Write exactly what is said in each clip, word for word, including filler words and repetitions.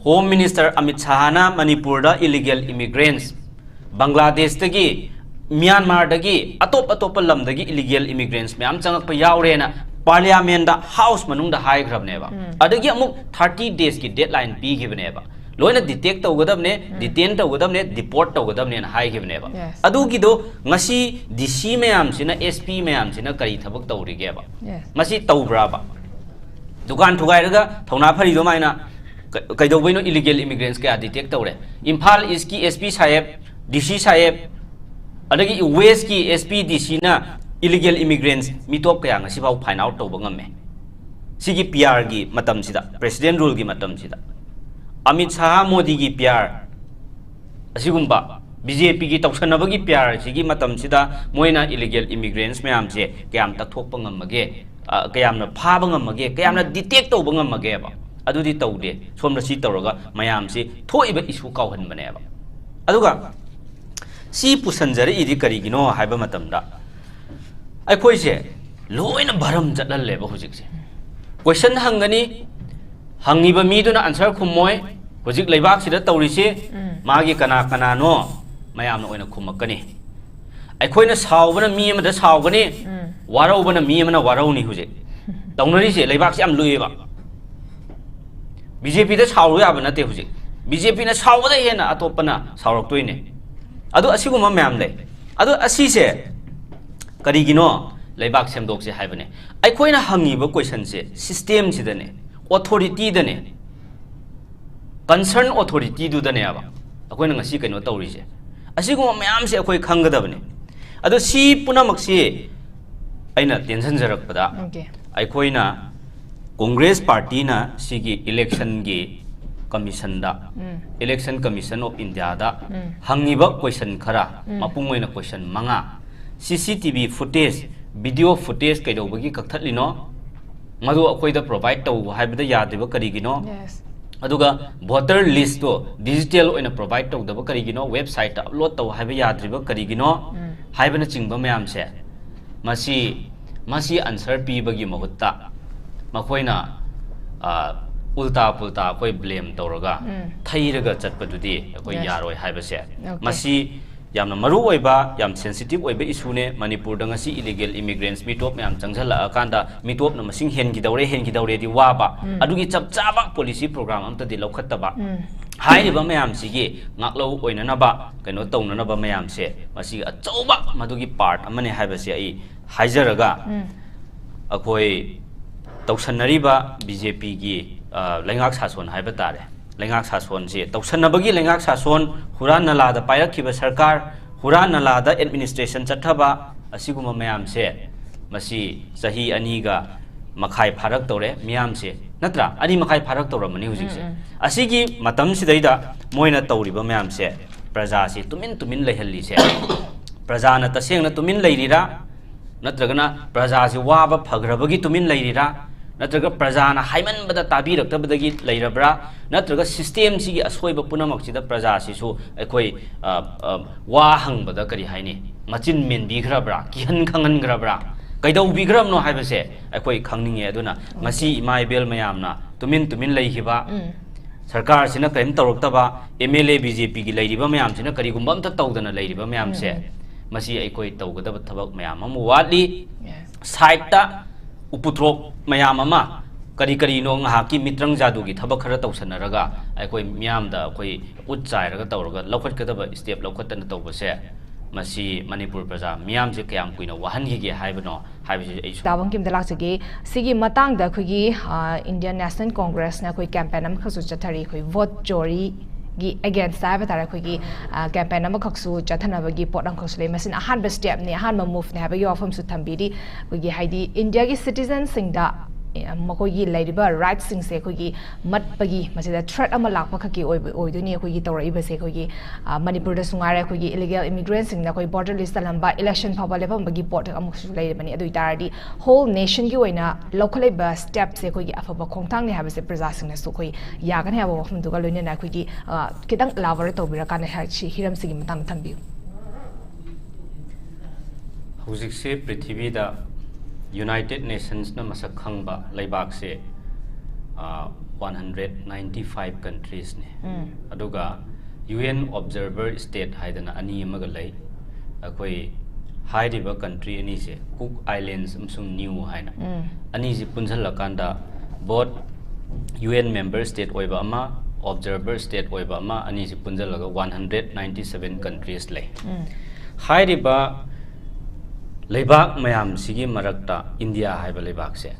Home Minister Amit Shahꯅ ꯃꯅꯤꯄꯨꯔꯗ illegal immigrants, ꯕꯪꯒ꯭ꯂꯥꯗꯦꯁꯇꯒꯤ, ꯃ꯭ꯌꯥꯟꯃꯥꯔꯗꯒꯤ, ꯑꯇꯣꯞ ꯑꯇꯣꯞꯄ ꯂꯝꯗꯒꯤ illegal immigrants ꯃꯌꯥꯝ ꯆꯪꯉꯛꯄ ꯌꯥꯎꯔꯦꯅ Parliamentꯗ, House ꯃꯅꯨꯡꯗ ꯍꯥꯏꯈ꯭ꯔꯕꯅꯦꯕ꯫ ꯑꯗꯒꯤ ꯑꯃꯨꯛ thirty daysꯀꯤ deadline ꯄꯤꯈꯤꯕꯅꯦꯕ꯫ ꯂꯣꯏꯅ detect ꯇꯧꯒꯗꯕꯅꯦ, detain ꯇꯧꯒꯗꯕꯅꯦ, deport ꯇꯧꯒꯗꯕꯅꯦꯅ ꯍꯥꯏꯈꯤꯕꯅꯦꯕ꯫ Yes. ꯑꯗꯨꯒꯤꯗꯣ ꯉꯁꯤ DC ꯃꯌꯥꯝꯁꯤꯅ, SP ꯃꯌꯥꯝꯁꯤꯅ ꯀꯔꯤ ꯊꯕꯛ ꯇꯧꯔꯤꯒꯦꯕ? Yes. ꯃꯁꯤ ꯇꯧꯕ꯭ꯔꯥꯕ? ꯗꯨꯀꯥꯟ ꯊꯨꯒꯥꯏꯔꯒ ꯊꯧꯅꯥ ꯐꯔꯤꯗꯨꯃꯥꯏꯅ ꯀ-, ꯀꯩꯗꯧꯕꯩꯅꯣ illegal immigrants ꯀꯌꯥ detect ꯇꯧꯔꯦ? ꯏꯝꯐꯥꯜ Eastꯀꯤ SP ꯁꯥꯍꯦꯕ, DC ꯁꯥꯍꯦꯕ, ꯑꯗꯒꯤ Westꯀꯤ SP, DCꯅ illegal immigrants ꯃꯤꯇꯣꯞ ꯀꯌꯥ ꯉꯁꯤꯐꯥꯎ find out ꯇꯧꯕ ꯉꯝꯃꯦ꯫ ꯁꯤꯒꯤ PRꯒꯤ ꯃꯇꯝꯁꯤꯗ, President Ruleꯒꯤ ꯃꯇꯝꯁꯤꯗ, ꯑꯃꯤꯠ ꯁꯥꯍ ꯃꯣꯗꯤꯒꯤ PR, ꯑꯁꯤꯒꯨꯝꯕ BJPꯒꯤ ꯇꯧꯁꯟꯅꯕꯒꯤ PRꯁꯤꯒꯤ ꯃꯇꯝꯁꯤꯗ ꯃꯣꯏꯅ illegal immigrants ꯃꯌꯥꯝꯁꯦ ꯀꯌꯥꯝ ꯇꯛꯊꯣꯛꯄ ꯉꯝꯃꯒꯦ, ꯑ, ꯀꯌꯥꯝꯅ ꯐꯥꯕ ꯉꯝꯃꯒꯦ, ꯀꯌꯥꯝꯅ detect ꯇꯧꯕ ꯉꯝꯃꯒꯦꯕ? ꯑꯗꯨꯗꯤ ꯇꯧꯗꯦ꯫ ꯁꯣꯝꯗ ꯁꯤ ꯇꯧꯔꯒ ꯃꯌꯥꯝꯁꯤ ꯊꯣꯛꯏꯕ issue ꯀꯥꯎꯍꯟꯕꯅꯦꯕ꯫ ꯑꯗꯨꯒ ꯁꯤ ꯄꯨꯁꯟꯖꯔꯛꯏꯗꯤ ꯀꯔꯤꯒꯤꯅꯣ ꯍꯥꯏꯕ ꯃꯇꯝꯗ, ꯑꯩꯈꯣꯏꯁꯦ ꯂꯣꯏꯅ ꯚꯔꯝ ꯆꯠꯍꯜꯂꯦꯕ ꯍꯧꯖꯤꯛꯁꯦ꯫ Question ꯍꯪꯒꯅꯤ, ꯍꯪꯉꯤꯕ ꯃꯤꯗꯨꯅ answer ꯈꯨꯝꯃꯣꯏ꯫ ꯍꯧꯖꯤꯛ ꯂꯩꯕꯥꯛꯁꯤꯗ ꯇꯧꯔꯤꯁꯤ, ꯃꯥꯒꯤ ꯀꯅꯥ ꯀꯅꯥꯅꯣ ꯃꯌꯥꯝꯅ ꯑꯣꯏꯅ ꯈꯨꯝꯃꯛꯀꯅꯤ꯫ ꯑꯩꯈꯣꯏꯅ ꯁꯥꯎꯕꯅ ꯃꯤ ꯑꯃꯗ ꯁꯥꯎꯒꯅꯤ, ꯋꯥꯔꯧꯕꯅ ꯃꯤ ꯑꯃꯅ ꯋꯥꯔꯧꯅꯤ꯫ ꯍꯧꯖꯤꯛ ꯇꯧꯅꯔꯤꯁꯦ, ꯂꯩꯕꯥꯛꯁꯤ ꯌꯥꯝ ꯂꯨꯏꯌꯦꯕ꯫ BJPꯗ ꯁꯥꯎꯔꯨ ꯌꯥꯕ ꯅꯠꯇꯦ꯫ ꯍꯧꯖꯤꯛ BJPꯅ ꯁꯥꯎꯕꯗ ꯍꯦꯟꯅ ꯑꯇꯣꯞꯄꯅ ꯁꯥꯎꯔꯛꯇꯣꯏꯅꯦ꯫ ꯑꯗꯨ ꯑꯁꯤꯒꯨꯝꯕ ꯃꯌꯥꯝ ꯂꯩ꯫ ꯑꯗꯨ ꯑꯁꯤꯁꯦ ꯀꯔꯤꯒꯤꯅꯣ ꯂꯩꯕꯥꯛ ꯁꯦꯝꯗꯣꯛꯁꯦ ꯍꯥꯏꯕꯅꯦ? ꯑꯩꯈꯣꯏꯅ ꯍꯪꯉꯤꯕ questionꯁꯦ systemꯁꯤꯗꯅꯦ, authorityꯗꯅꯦ, concern authorityꯗꯨꯗꯅꯦꯕ ꯑꯩꯈꯣꯏꯅ ꯉꯁꯤ ꯀꯩꯅꯣ ꯇꯧꯔꯤꯁꯦ꯫ ꯑꯁꯤꯒꯨꯝꯕ ꯃꯌꯥꯝꯁꯦ ꯑꯩꯈꯣꯏ ꯈꯪꯒꯗꯕꯅꯤ꯫ ꯑꯗꯣ ꯁꯤ ꯄꯨꯝꯅꯃꯛꯁꯤ ꯑꯩꯅ ꯇꯦꯟꯁꯤꯟꯖꯔꯛꯄꯗ, Okay. ꯑꯩꯈꯣꯏꯅ Congress Partyꯅ ꯁꯤꯒꯤ electionꯒꯤ commissionꯗ, Election Commission of Indiaꯗ ꯍꯪꯉꯤꯕ question ꯈꯔ, ꯃꯄꯨꯡ ꯑꯣꯏꯅ question ꯃꯉꯥ, CCTV footage, video footage ꯀꯩꯗꯧꯕꯒꯤ ꯀꯛꯊꯠꯂꯤꯅꯣ? ꯃꯗꯨ ꯑꯩꯈꯣꯏꯗ provide ꯇꯧ ꯍꯥꯏꯕꯗ ꯌꯥꯗ꯭ꯔꯤꯕ ꯀꯔꯤꯒꯤꯅꯣ? Yes. ꯑꯗꯨꯒ voter listꯇꯣ digital ꯑꯣꯏꯅ provide ꯇꯧꯗꯕ ꯀꯔꯤꯒꯤꯅꯣ? Websiteꯇ upload ꯇꯧ ꯍꯥꯏꯕ ꯌꯥꯗ꯭ꯔꯤꯕ ꯀꯔꯤꯒꯤꯅꯣ? ꯍꯥꯏꯕꯅꯆꯤꯡꯕ ꯃꯌꯥꯝꯁꯦ, ꯃꯁꯤ, ꯃꯁꯤ answer ꯄꯤꯕꯒꯤ ꯃꯍꯨꯠꯇ ꯃꯈꯣꯏꯅ, ꯑ, ꯎꯜꯇꯥ ꯄꯨꯜꯇꯥ ꯑꯩꯈꯣꯏ ꯕ꯭ꯂꯦꯝ ꯇꯧꯔꯒ ꯊꯩꯔꯒ ꯆꯠꯄꯗꯨꯗꯤ ꯑꯩꯈꯣꯏ Yes. ꯌꯥꯔꯣꯏ ꯍꯥꯏꯕꯁꯦ꯫ Okay. ꯃꯁꯤ ꯌꯥꯝꯅ ꯃꯔꯨ ꯑꯣꯏꯕ, ꯌꯥꯝ ꯁꯦꯟꯁꯤꯇꯤꯚ ꯑꯣꯏꯕ ꯏꯁꯨꯅꯦ꯫ ꯃꯅꯤꯄꯨꯔꯗ ꯉꯁꯤ ꯏꯂꯤꯒꯦꯜ ꯏꯃꯤꯒ꯭ꯔꯦꯟꯁ ꯃꯤꯇꯣꯞ ꯃꯌꯥꯝ ꯆꯪꯁꯤꯜꯂꯛꯑꯀꯥꯟꯗ ꯃꯤꯇꯣꯞꯅ ꯃꯁꯤꯡ ꯍꯦꯟꯈꯤꯗꯧꯔꯦ, ꯍꯦꯟꯈꯤꯗꯧꯔꯦꯗꯤ ꯋꯥꯕ, ꯑꯗꯨꯒꯤ ꯆꯞ ꯆꯥꯕ ꯄꯣꯂꯤꯁꯤ ꯄ꯭ꯔꯣꯒ꯭ꯔꯥꯝ ꯑꯝꯇꯗꯤ ꯂꯧꯈꯠꯇꯕ꯫ ꯍꯥꯏꯔꯤꯕ ꯃꯌꯥꯝꯁꯤꯒꯤ ꯉꯥꯛꯂꯧ ꯑꯣꯏꯅꯅꯕ, ꯀꯩꯅꯣ ꯇꯧꯅꯅꯕ ꯃꯌꯥꯝꯁꯦ, ꯃꯁꯤ ꯑꯆꯧꯕ ꯃꯗꯨꯒꯤ ꯄꯥꯔꯠ ꯑꯃꯅꯦ ꯍꯥꯏꯕꯁꯦ ꯑꯩ ꯍꯥꯏꯖꯔꯒ, ꯑꯩꯈꯣꯏ ꯇꯧꯁꯟꯅꯔꯤꯕ ꯕꯤ ꯖꯦ ꯄꯤꯒꯤ ꯂꯩꯉꯥꯛ ꯁꯥꯁꯣꯟ ꯍꯥꯏꯕ ꯇꯥꯔꯦ, ꯂꯩꯉꯥꯛ ꯁꯥꯁꯣꯟꯁꯤ ꯇꯧꯁꯟꯅꯕꯒꯤ ꯂꯩꯉꯥꯛ ꯁꯥꯁꯣꯟ, ꯍꯨꯔꯥꯟ ꯅꯂꯥꯗ ꯄꯥꯏꯔꯛꯈꯤꯕ ꯁꯔꯀꯥꯔ, ꯍꯨꯔꯥꯟ ꯅꯂꯥꯗ ꯑꯦꯗꯃꯤꯅꯤꯁꯇ꯭ꯔꯦꯁꯟ ꯆꯠꯊꯕ, ꯑꯁꯤꯒꯨꯝꯕ ꯃꯌꯥꯝꯁꯦ ꯃꯁꯤ ꯆꯍꯤ ꯑꯅꯤꯒ ꯃꯈꯥꯏ ꯐꯥꯔꯛ ꯇꯧꯔꯦ ꯃꯤꯌꯥꯝꯁꯦ, ꯅꯠꯇ꯭ꯔꯥ? ꯑꯅꯤ ꯃꯈꯥꯏ ꯐꯥꯔꯛ ꯇꯧꯔꯝꯃꯅꯤ ꯍꯧꯖꯤꯛꯁꯦ꯫ ꯑꯁꯤꯒꯤ ꯃꯇꯝꯁꯤꯗꯩꯗ ꯃꯣꯏꯅ ꯇꯧꯔꯤꯕ ꯃꯌꯥꯝꯁꯦ ꯄ꯭ꯔꯖꯥꯁꯤ ꯇꯨꯃꯤꯟ ꯇꯨꯃꯤꯟ ꯂꯩꯍꯜꯂꯤꯁꯦ, ꯄ꯭ꯔꯖꯥꯅ ꯇꯁꯦꯡꯅ ꯇꯨꯃꯤꯟ ꯂꯩꯔꯤꯔꯥ, ꯅꯠꯇ꯭ꯔꯒꯅ ꯄ꯭ꯔꯖꯥꯁꯤ ꯋꯥꯕ ꯐꯈ꯭ꯔꯕꯒꯤ ꯇꯨꯃꯤꯟ ꯂꯩꯔꯤꯔꯥ, ꯅꯠꯇ꯭ꯔꯒ ꯄ꯭ꯔꯖꯥꯅ ꯍꯥꯏꯃꯟꯕꯗ ꯇꯥꯕꯤꯔꯛꯇꯕꯗꯒꯤ ꯂꯩꯔꯕ꯭ꯔꯥ, ꯅꯠꯇ꯭ꯔꯒ ꯁꯤꯁꯇꯦꯝꯁꯤꯒꯤ ꯑꯁꯣꯏꯕ ꯄꯨꯝꯅꯃꯛꯁꯤꯗ ꯄ꯭ꯔꯖꯥꯁꯤꯁꯨ ꯑꯩꯈꯣꯏ, ꯑ, ꯑ, ꯋꯥ ꯍꯪꯕꯗ, ꯀꯔꯤ ꯍꯥꯏꯅꯤ, ꯃꯆꯤꯟ ꯃꯦꯟꯕꯤꯈ꯭ꯔꯕ꯭ꯔꯥ, ꯀꯤꯍꯟ ꯈꯪꯍꯟꯈ꯭ꯔꯕ꯭ꯔꯥ, ꯀꯩꯗꯧꯕꯤꯈ꯭ꯔꯕꯅꯣ ꯍꯥꯏꯕꯁꯦ ꯑꯩꯈꯣꯏ ꯈꯪꯅꯤꯡꯉꯦ꯫ ꯑꯗꯨꯅ ꯉꯁꯤ ꯏꯃꯥ ꯏꯕꯦꯜ ꯃꯌꯥꯝꯅ ꯇꯨꯃꯤꯟ ꯇꯨꯃꯤꯟ ꯂꯩꯈꯤꯕ, ꯁꯔꯀꯥꯔꯁꯤꯅ ꯀꯔꯤꯝ ꯇꯧꯔꯛꯇꯕ, M L A B J ꯄꯤꯒꯤ ꯂꯩꯔꯤꯕ ꯃꯌꯥꯝꯁꯤꯅ ꯀꯔꯤꯒꯨꯝꯕ ꯑꯝꯇ ꯇꯧꯗꯅ ꯂꯩꯔꯤꯕ ꯃꯌꯥꯝꯁꯦ, ꯃꯁꯤ ꯑꯩꯈꯣꯏ ꯇꯧꯒꯗꯕ ꯊꯕꯛ ꯃꯌꯥꯝ ꯑꯃ ꯋꯥꯠꯂꯤ꯫ Yes. ꯁꯥꯏꯠꯇ ꯎꯄꯨꯊ꯭ꯔꯣꯛ ꯃꯌꯥꯝ ꯑꯃ, ꯀꯔꯤ ꯀꯔꯤꯅꯣ ꯉꯥꯏꯍꯥꯛꯀꯤ ꯃꯤꯇ꯭ꯔꯪ ꯖꯥꯗꯨꯒꯤ ꯊꯕꯛ ꯈꯔ ꯇꯧꯁꯟꯅꯔꯒ ꯑꯩꯈꯣꯏ ꯃꯤꯌꯥꯝꯗ ꯑꯩꯈꯣꯏ ꯎꯠ ꯆꯥꯏꯔꯒ ꯇꯧꯔꯒ ꯂꯧꯈꯠꯀꯗꯕ ꯁ꯭ꯇꯦꯞ ꯂꯧꯈꯠꯇꯅ ꯇꯧꯕꯁꯦ, ꯃꯁꯤ ꯃꯅꯤꯄꯨꯔ ꯄ꯭ꯔꯖꯥ ꯃꯤꯌꯥꯝꯁꯦ ꯀꯌꯥꯝ ꯀꯨꯏꯅ ꯋꯥꯍꯟꯈꯤꯒꯦ ꯍꯥꯏꯕꯅꯣ ꯍꯥꯏꯕꯁꯤ ꯑꯩ ꯁꯨꯝ ꯇꯥꯕꯪꯒꯤ ꯑꯝꯇ ꯂꯥꯛꯆꯒꯦ꯫ ꯁꯤꯒꯤ ꯃꯇꯥꯡꯗ ꯑꯩꯈꯣꯏꯒꯤ, ꯑ, ꯏꯟꯗꯤꯌꯟ ꯅꯦꯁꯅꯦꯜ ꯀꯣꯡꯒ꯭ꯔꯦꯁꯅ ꯑꯩꯈꯣꯏ ꯀꯦꯝꯄꯦꯟ ꯑꯃꯈꯛꯁꯨ ꯆꯠꯊꯔꯤ, ꯑꯩꯈꯣꯏ ꯚꯣꯠ ꯆꯣꯔꯤꯒꯤ ꯑꯦꯒꯦꯟꯁꯇ ꯍꯥꯏꯕ ꯇꯥꯔꯦ, ꯑꯩꯈꯣꯏꯒꯤ, ꯑ, ꯀꯦꯝꯄꯦꯟ ꯑꯃꯈꯛꯁꯨ ꯆꯠꯊꯅꯕꯒꯤ ꯄꯣꯠ ꯑꯃꯈꯛꯁꯨ ꯂꯩ꯫ ꯃꯁꯤꯅ ꯑꯍꯥꯟꯕ ꯁ꯭ꯇꯦꯞꯅꯤ, ꯑꯍꯥꯟꯕ ꯃꯨꯚꯅꯤ ꯍꯥꯏꯕꯒꯤ ꯋꯥꯐꯝꯁꯨ ꯊꯝꯕꯤꯔꯤ꯫ ꯑꯩꯈꯣꯏꯒꯤ ꯍꯥꯏꯗꯤ ꯏꯟꯗꯤꯌꯥꯒꯤ ꯁꯤꯇꯤꯖꯟꯁꯤꯡꯗ, ꯑ, ꯃꯈꯣꯏꯒꯤ ꯂꯩꯔꯤꯕ ꯔꯥꯏꯠꯁꯤꯡꯁꯦ ꯑꯩꯈꯣꯏꯒꯤ ꯃꯠꯄꯒꯤ, ꯃꯁꯤꯗ ꯊ꯭ꯔꯦꯠ ꯑꯃ ꯂꯥꯛꯄ ꯈꯛꯀꯤ ꯑꯣꯏꯕ, ꯑꯣꯏꯗꯣꯏꯅꯤ ꯑꯩꯈꯣꯏꯒꯤ ꯇꯧꯔꯛꯏꯕꯁꯦ꯫ ꯑꯩꯈꯣꯏꯒꯤ, ꯑ, ꯃꯅꯤꯄꯨꯔꯗꯁꯨ ꯉꯥꯏꯔꯦ, ꯑꯩꯈꯣꯏꯒꯤ ꯏꯂꯤꯒꯦꯜ ꯏꯃꯤꯒ꯭ꯔꯦꯟꯁꯤꯡꯅ ꯑꯩꯈꯣꯏ ꯕꯣꯔꯗꯔ ꯂꯤꯁ ꯆꯜꯂꯝꯕ, ꯏꯂꯦꯛꯁꯟ ꯐꯥꯎꯕ ꯂꯦꯞꯄꯝꯕꯒꯤ ꯄꯣꯠ ꯑꯃꯨꯛꯁꯨ ꯂꯩꯔꯤꯕꯅꯤ꯫ ꯑꯗꯨ ꯑꯣꯏꯇꯥꯔꯗꯤ ꯍꯣꯜ ꯅꯦꯁꯟꯒꯤ ꯑꯣꯏꯅ ꯂꯧꯈꯠꯂꯛꯏꯕ ꯁ꯭ꯇꯦꯞꯁꯦ ꯑꯩꯈꯣꯏꯒꯤ ꯑꯐꯕ ꯈꯣꯡꯊꯥꯡꯅꯤ ꯍꯥꯏꯕꯁꯦ ꯄ꯭ꯔꯖꯥꯁꯤꯡꯅꯁꯨ ꯑꯩꯈꯣꯏ ꯌꯥꯒꯅꯤ ꯍꯥꯏꯕ ꯋꯥꯐꯝꯗꯨꯒ ꯂꯣꯏꯅꯅ ꯑꯩꯈꯣꯏꯒꯤ, ꯑ, ꯈꯤꯇꯪ ꯏꯂꯥꯕꯣꯔꯦꯠ ꯇꯧꯕꯤꯔꯀꯥꯟꯗ ꯍꯥꯏ-, ꯁꯤ ꯍꯤꯔꯝꯁꯤꯒꯤ ꯃꯇꯥꯡꯗ ꯊꯝꯕꯤꯌꯨ꯫ ꯍꯧꯖꯤꯛꯁꯦ ꯄ꯭ꯔꯤꯊꯤꯕꯤꯗ ꯌꯨꯅꯥꯏꯇꯦꯗ ꯅꯦꯁꯟꯁꯅ ꯃꯁꯛ ꯈꯪꯕ ꯂꯩꯕꯥꯛꯁꯦ, ꯑ, One hundred ninety five countries ꯅꯦ꯫ ꯑꯗꯨꯒ U N observer state ꯍꯥꯏꯗꯅ ꯑꯅꯤ ꯑꯃꯒ ꯂꯩ꯫ ꯑꯩꯈꯣꯏ ꯍꯥꯏꯔꯤꯕ country ꯑꯅꯤꯁꯦ Cook Islands ꯑꯃꯁꯨꯡ Niue ꯍꯥꯏꯅ ꯑꯅꯤꯁꯤ ꯄꯨꯟꯁꯤꯜꯂꯀꯥꯟꯗ both U N member state ꯑꯣꯏꯕ ꯑꯃ, observer state ꯑꯣꯏꯕ ꯑꯃ, ꯑꯅꯤꯁꯤ ꯄꯨꯟꯁꯤꯜꯂꯒ one hundred ninety seven countries ꯂꯩ꯫ ꯍꯥꯏꯔꯤꯕ ꯂꯩꯕꯥꯛ ꯃꯌꯥꯝꯁꯤꯒꯤ ꯃꯔꯛꯇ ꯏꯟꯗꯤꯌꯥ ꯍꯥꯏꯕ ꯂꯩꯕꯥꯛꯁꯦ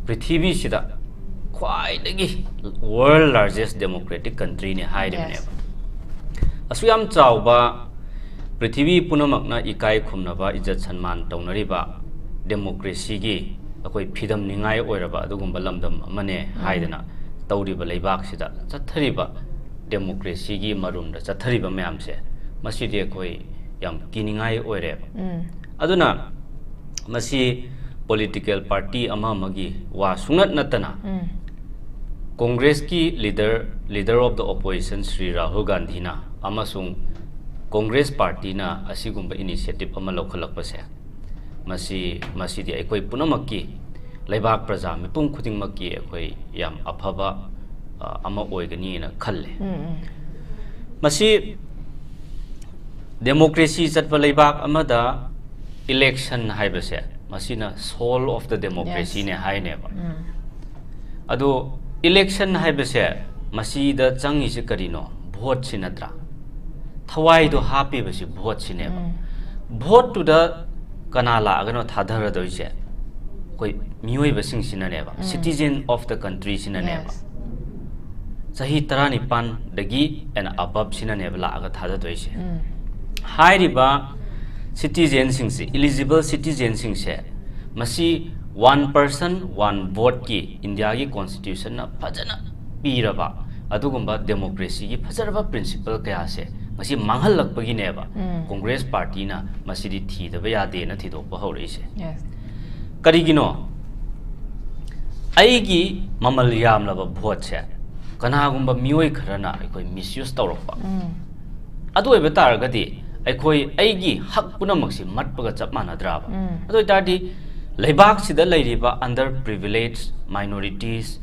ꯄ꯭ꯔꯤꯊꯤꯕꯤꯁꯤꯗ ꯈ꯭ꯋꯥꯏꯗꯒꯤ world largest democratic country ꯅꯦ ꯍꯥꯏꯔꯤꯕꯅꯦꯕ꯫ ꯑꯁꯨꯛ ꯌꯥꯝ ꯆꯥꯎꯕ, ꯄ꯭ꯔꯤꯊꯤꯕꯤ ꯄꯨꯝꯅꯃꯛꯅ ꯏꯀꯥꯏ ꯈꯨꯝꯅꯕ, ꯏꯖꯠ ꯁꯟꯃꯥꯟ ꯇꯧꯅꯔꯤꯕ democracy ꯒꯤ ꯑꯩꯈꯣꯏ ꯐꯤꯗꯝꯅꯤꯡꯉꯥꯏ ꯑꯣꯏꯔꯕ ꯑꯗꯨꯒꯨꯝꯕ ꯂꯝꯗꯝ ꯑꯃꯅꯦ ꯍꯥꯏꯗꯅ ꯇꯧꯔꯤꯕ ꯂꯩꯕꯥꯛꯁꯤꯗ ꯆꯠꯊꯔꯤꯕ democracy ꯒꯤ ꯃꯔꯨꯝꯗ ꯆꯠꯊꯔꯤꯕ ꯃꯌꯥꯝꯁꯦ, ꯃꯁꯤꯗꯤ ꯑꯩꯈꯣꯏ ꯌꯥꯝ ꯀꯤꯅꯤꯡꯉꯥꯏ ꯑꯣꯏꯔꯦꯕ꯫ ꯑꯗꯨꯅ ꯃꯁꯤ political party ꯑꯃ ꯑꯃꯒꯤ ꯋꯥ ꯁꯨꯡꯅꯠ ꯅꯠꯇꯅ Congress ꯀꯤ leader, leader of the opposition Shri Rahul ꯒꯥꯟꯙꯤꯅ ꯑꯃꯁꯨꯡ Congress party ꯅ ꯑꯁꯤꯒꯨꯝꯕ initiative ꯑꯃ ꯂꯧꯈꯠꯂꯛꯄꯁꯦ, ꯃꯁꯤ, ꯃꯁꯤꯗꯤ ꯑꯩꯈꯣꯏ ꯄꯨꯝꯅꯃꯛꯀꯤ, ꯂꯩꯕꯥꯛ ꯄ꯭ꯔꯖꯥ ꯃꯤꯄꯨꯝ ꯈꯨꯗꯤꯡꯃꯛꯀꯤ ꯑꯩꯈꯣꯏ ꯌꯥꯝ ꯑꯐꯕ, ꯑ, ꯑꯃ ꯑꯣꯏꯒꯅꯤꯅ ꯈꯜꯂꯦ꯫ ꯃꯁꯤ democracy ꯆꯠꯄ ꯂꯩꯕꯥꯛ ꯑꯃꯗ election ꯍꯥꯏꯕꯁꯦ, ꯃꯁꯤꯅ soul of the democracy ꯅꯦ ꯍꯥꯏꯅꯦꯕ꯫ ꯑꯗꯣ election ꯍꯥꯏꯕꯁꯦ, ꯃꯁꯤꯗ ꯆꯪꯉꯤꯁꯦ ꯀꯔꯤꯅꯣ? Vote ꯁꯤ ꯅꯠꯇ꯭ꯔꯥ? ꯊꯋꯥꯏꯗꯣ ꯍꯥꯞꯄꯤꯕꯁꯤ vote ꯁꯤꯅꯦꯕ꯫ Vote ꯇꯨꯗ ꯀꯅꯥ ꯂꯥꯛꯑꯒꯅꯣ ꯊꯥꯗꯔꯗꯣꯏꯁꯦ? ꯑꯩꯈꯣꯏ ꯃꯤꯑꯣꯏꯕꯁꯤꯡꯁꯤꯅꯅꯦꯕ, citizen of the country ꯁꯤꯅꯅꯦꯕ꯫ ꯆꯍꯤ ꯇꯔꯥꯅꯤꯄꯥꯟꯗꯒꯤ and above ꯁꯤꯅꯅꯦꯕ ꯂꯥꯛꯑꯒ ꯊꯥꯗꯗꯣꯏꯁꯦ꯫ ꯍꯥꯏꯔꯤꯕ citizen ꯁꯤꯡꯁꯦ, eligible citizen ꯁꯤꯡꯁꯦ, ꯃꯁꯤ one person one vote ꯀꯤ ꯏꯟꯗꯤꯌꯥꯒꯤ constitution ꯅ ꯐꯖꯅ ꯄꯤꯔꯕ ꯑꯗꯨꯒꯨꯝꯕ democracy ꯒꯤ ꯐꯖꯔꯕ principle ꯀꯌꯥꯁꯦ ꯃꯁꯤ ꯃꯥꯡꯍꯜꯂꯛꯄꯒꯤꯅꯦꯕ Congress party ꯅ ꯃꯁꯤꯗꯤ ꯊꯤꯗꯕ ꯌꯥꯗꯦꯅ ꯊꯤꯗꯣꯛꯄ ꯍꯧꯔꯛꯏꯁꯦ꯫ ꯀꯔꯤꯒꯤꯅꯣ? ꯑꯩꯒꯤ ꯃꯃꯜ ꯌꯥꯝꯂꯕ vote ꯁꯦ ꯀꯅꯥꯒꯨꯝꯕ ꯃꯤꯑꯣꯏ ꯈꯔꯅ ꯑꯩꯈꯣꯏ misuse ꯇꯧꯔꯛꯄ, ꯑꯗꯨ ꯑꯣꯏꯕ ꯇꯥꯔꯒꯗꯤ ꯑꯩꯈꯣꯏ, ꯑꯩꯒꯤ ꯍꯛ ꯄꯨꯝꯅꯃꯛꯁꯤ ꯃꯠꯄꯒ ꯆꯞ ꯃꯥꯟꯅꯗ꯭ꯔꯥꯕ? ꯑꯗꯨ ꯑꯣꯏꯇꯥꯔꯗꯤ ꯂꯩꯕꯥꯛꯁꯤꯗ ꯂꯩꯔꯤꯕ underprivileged minorities,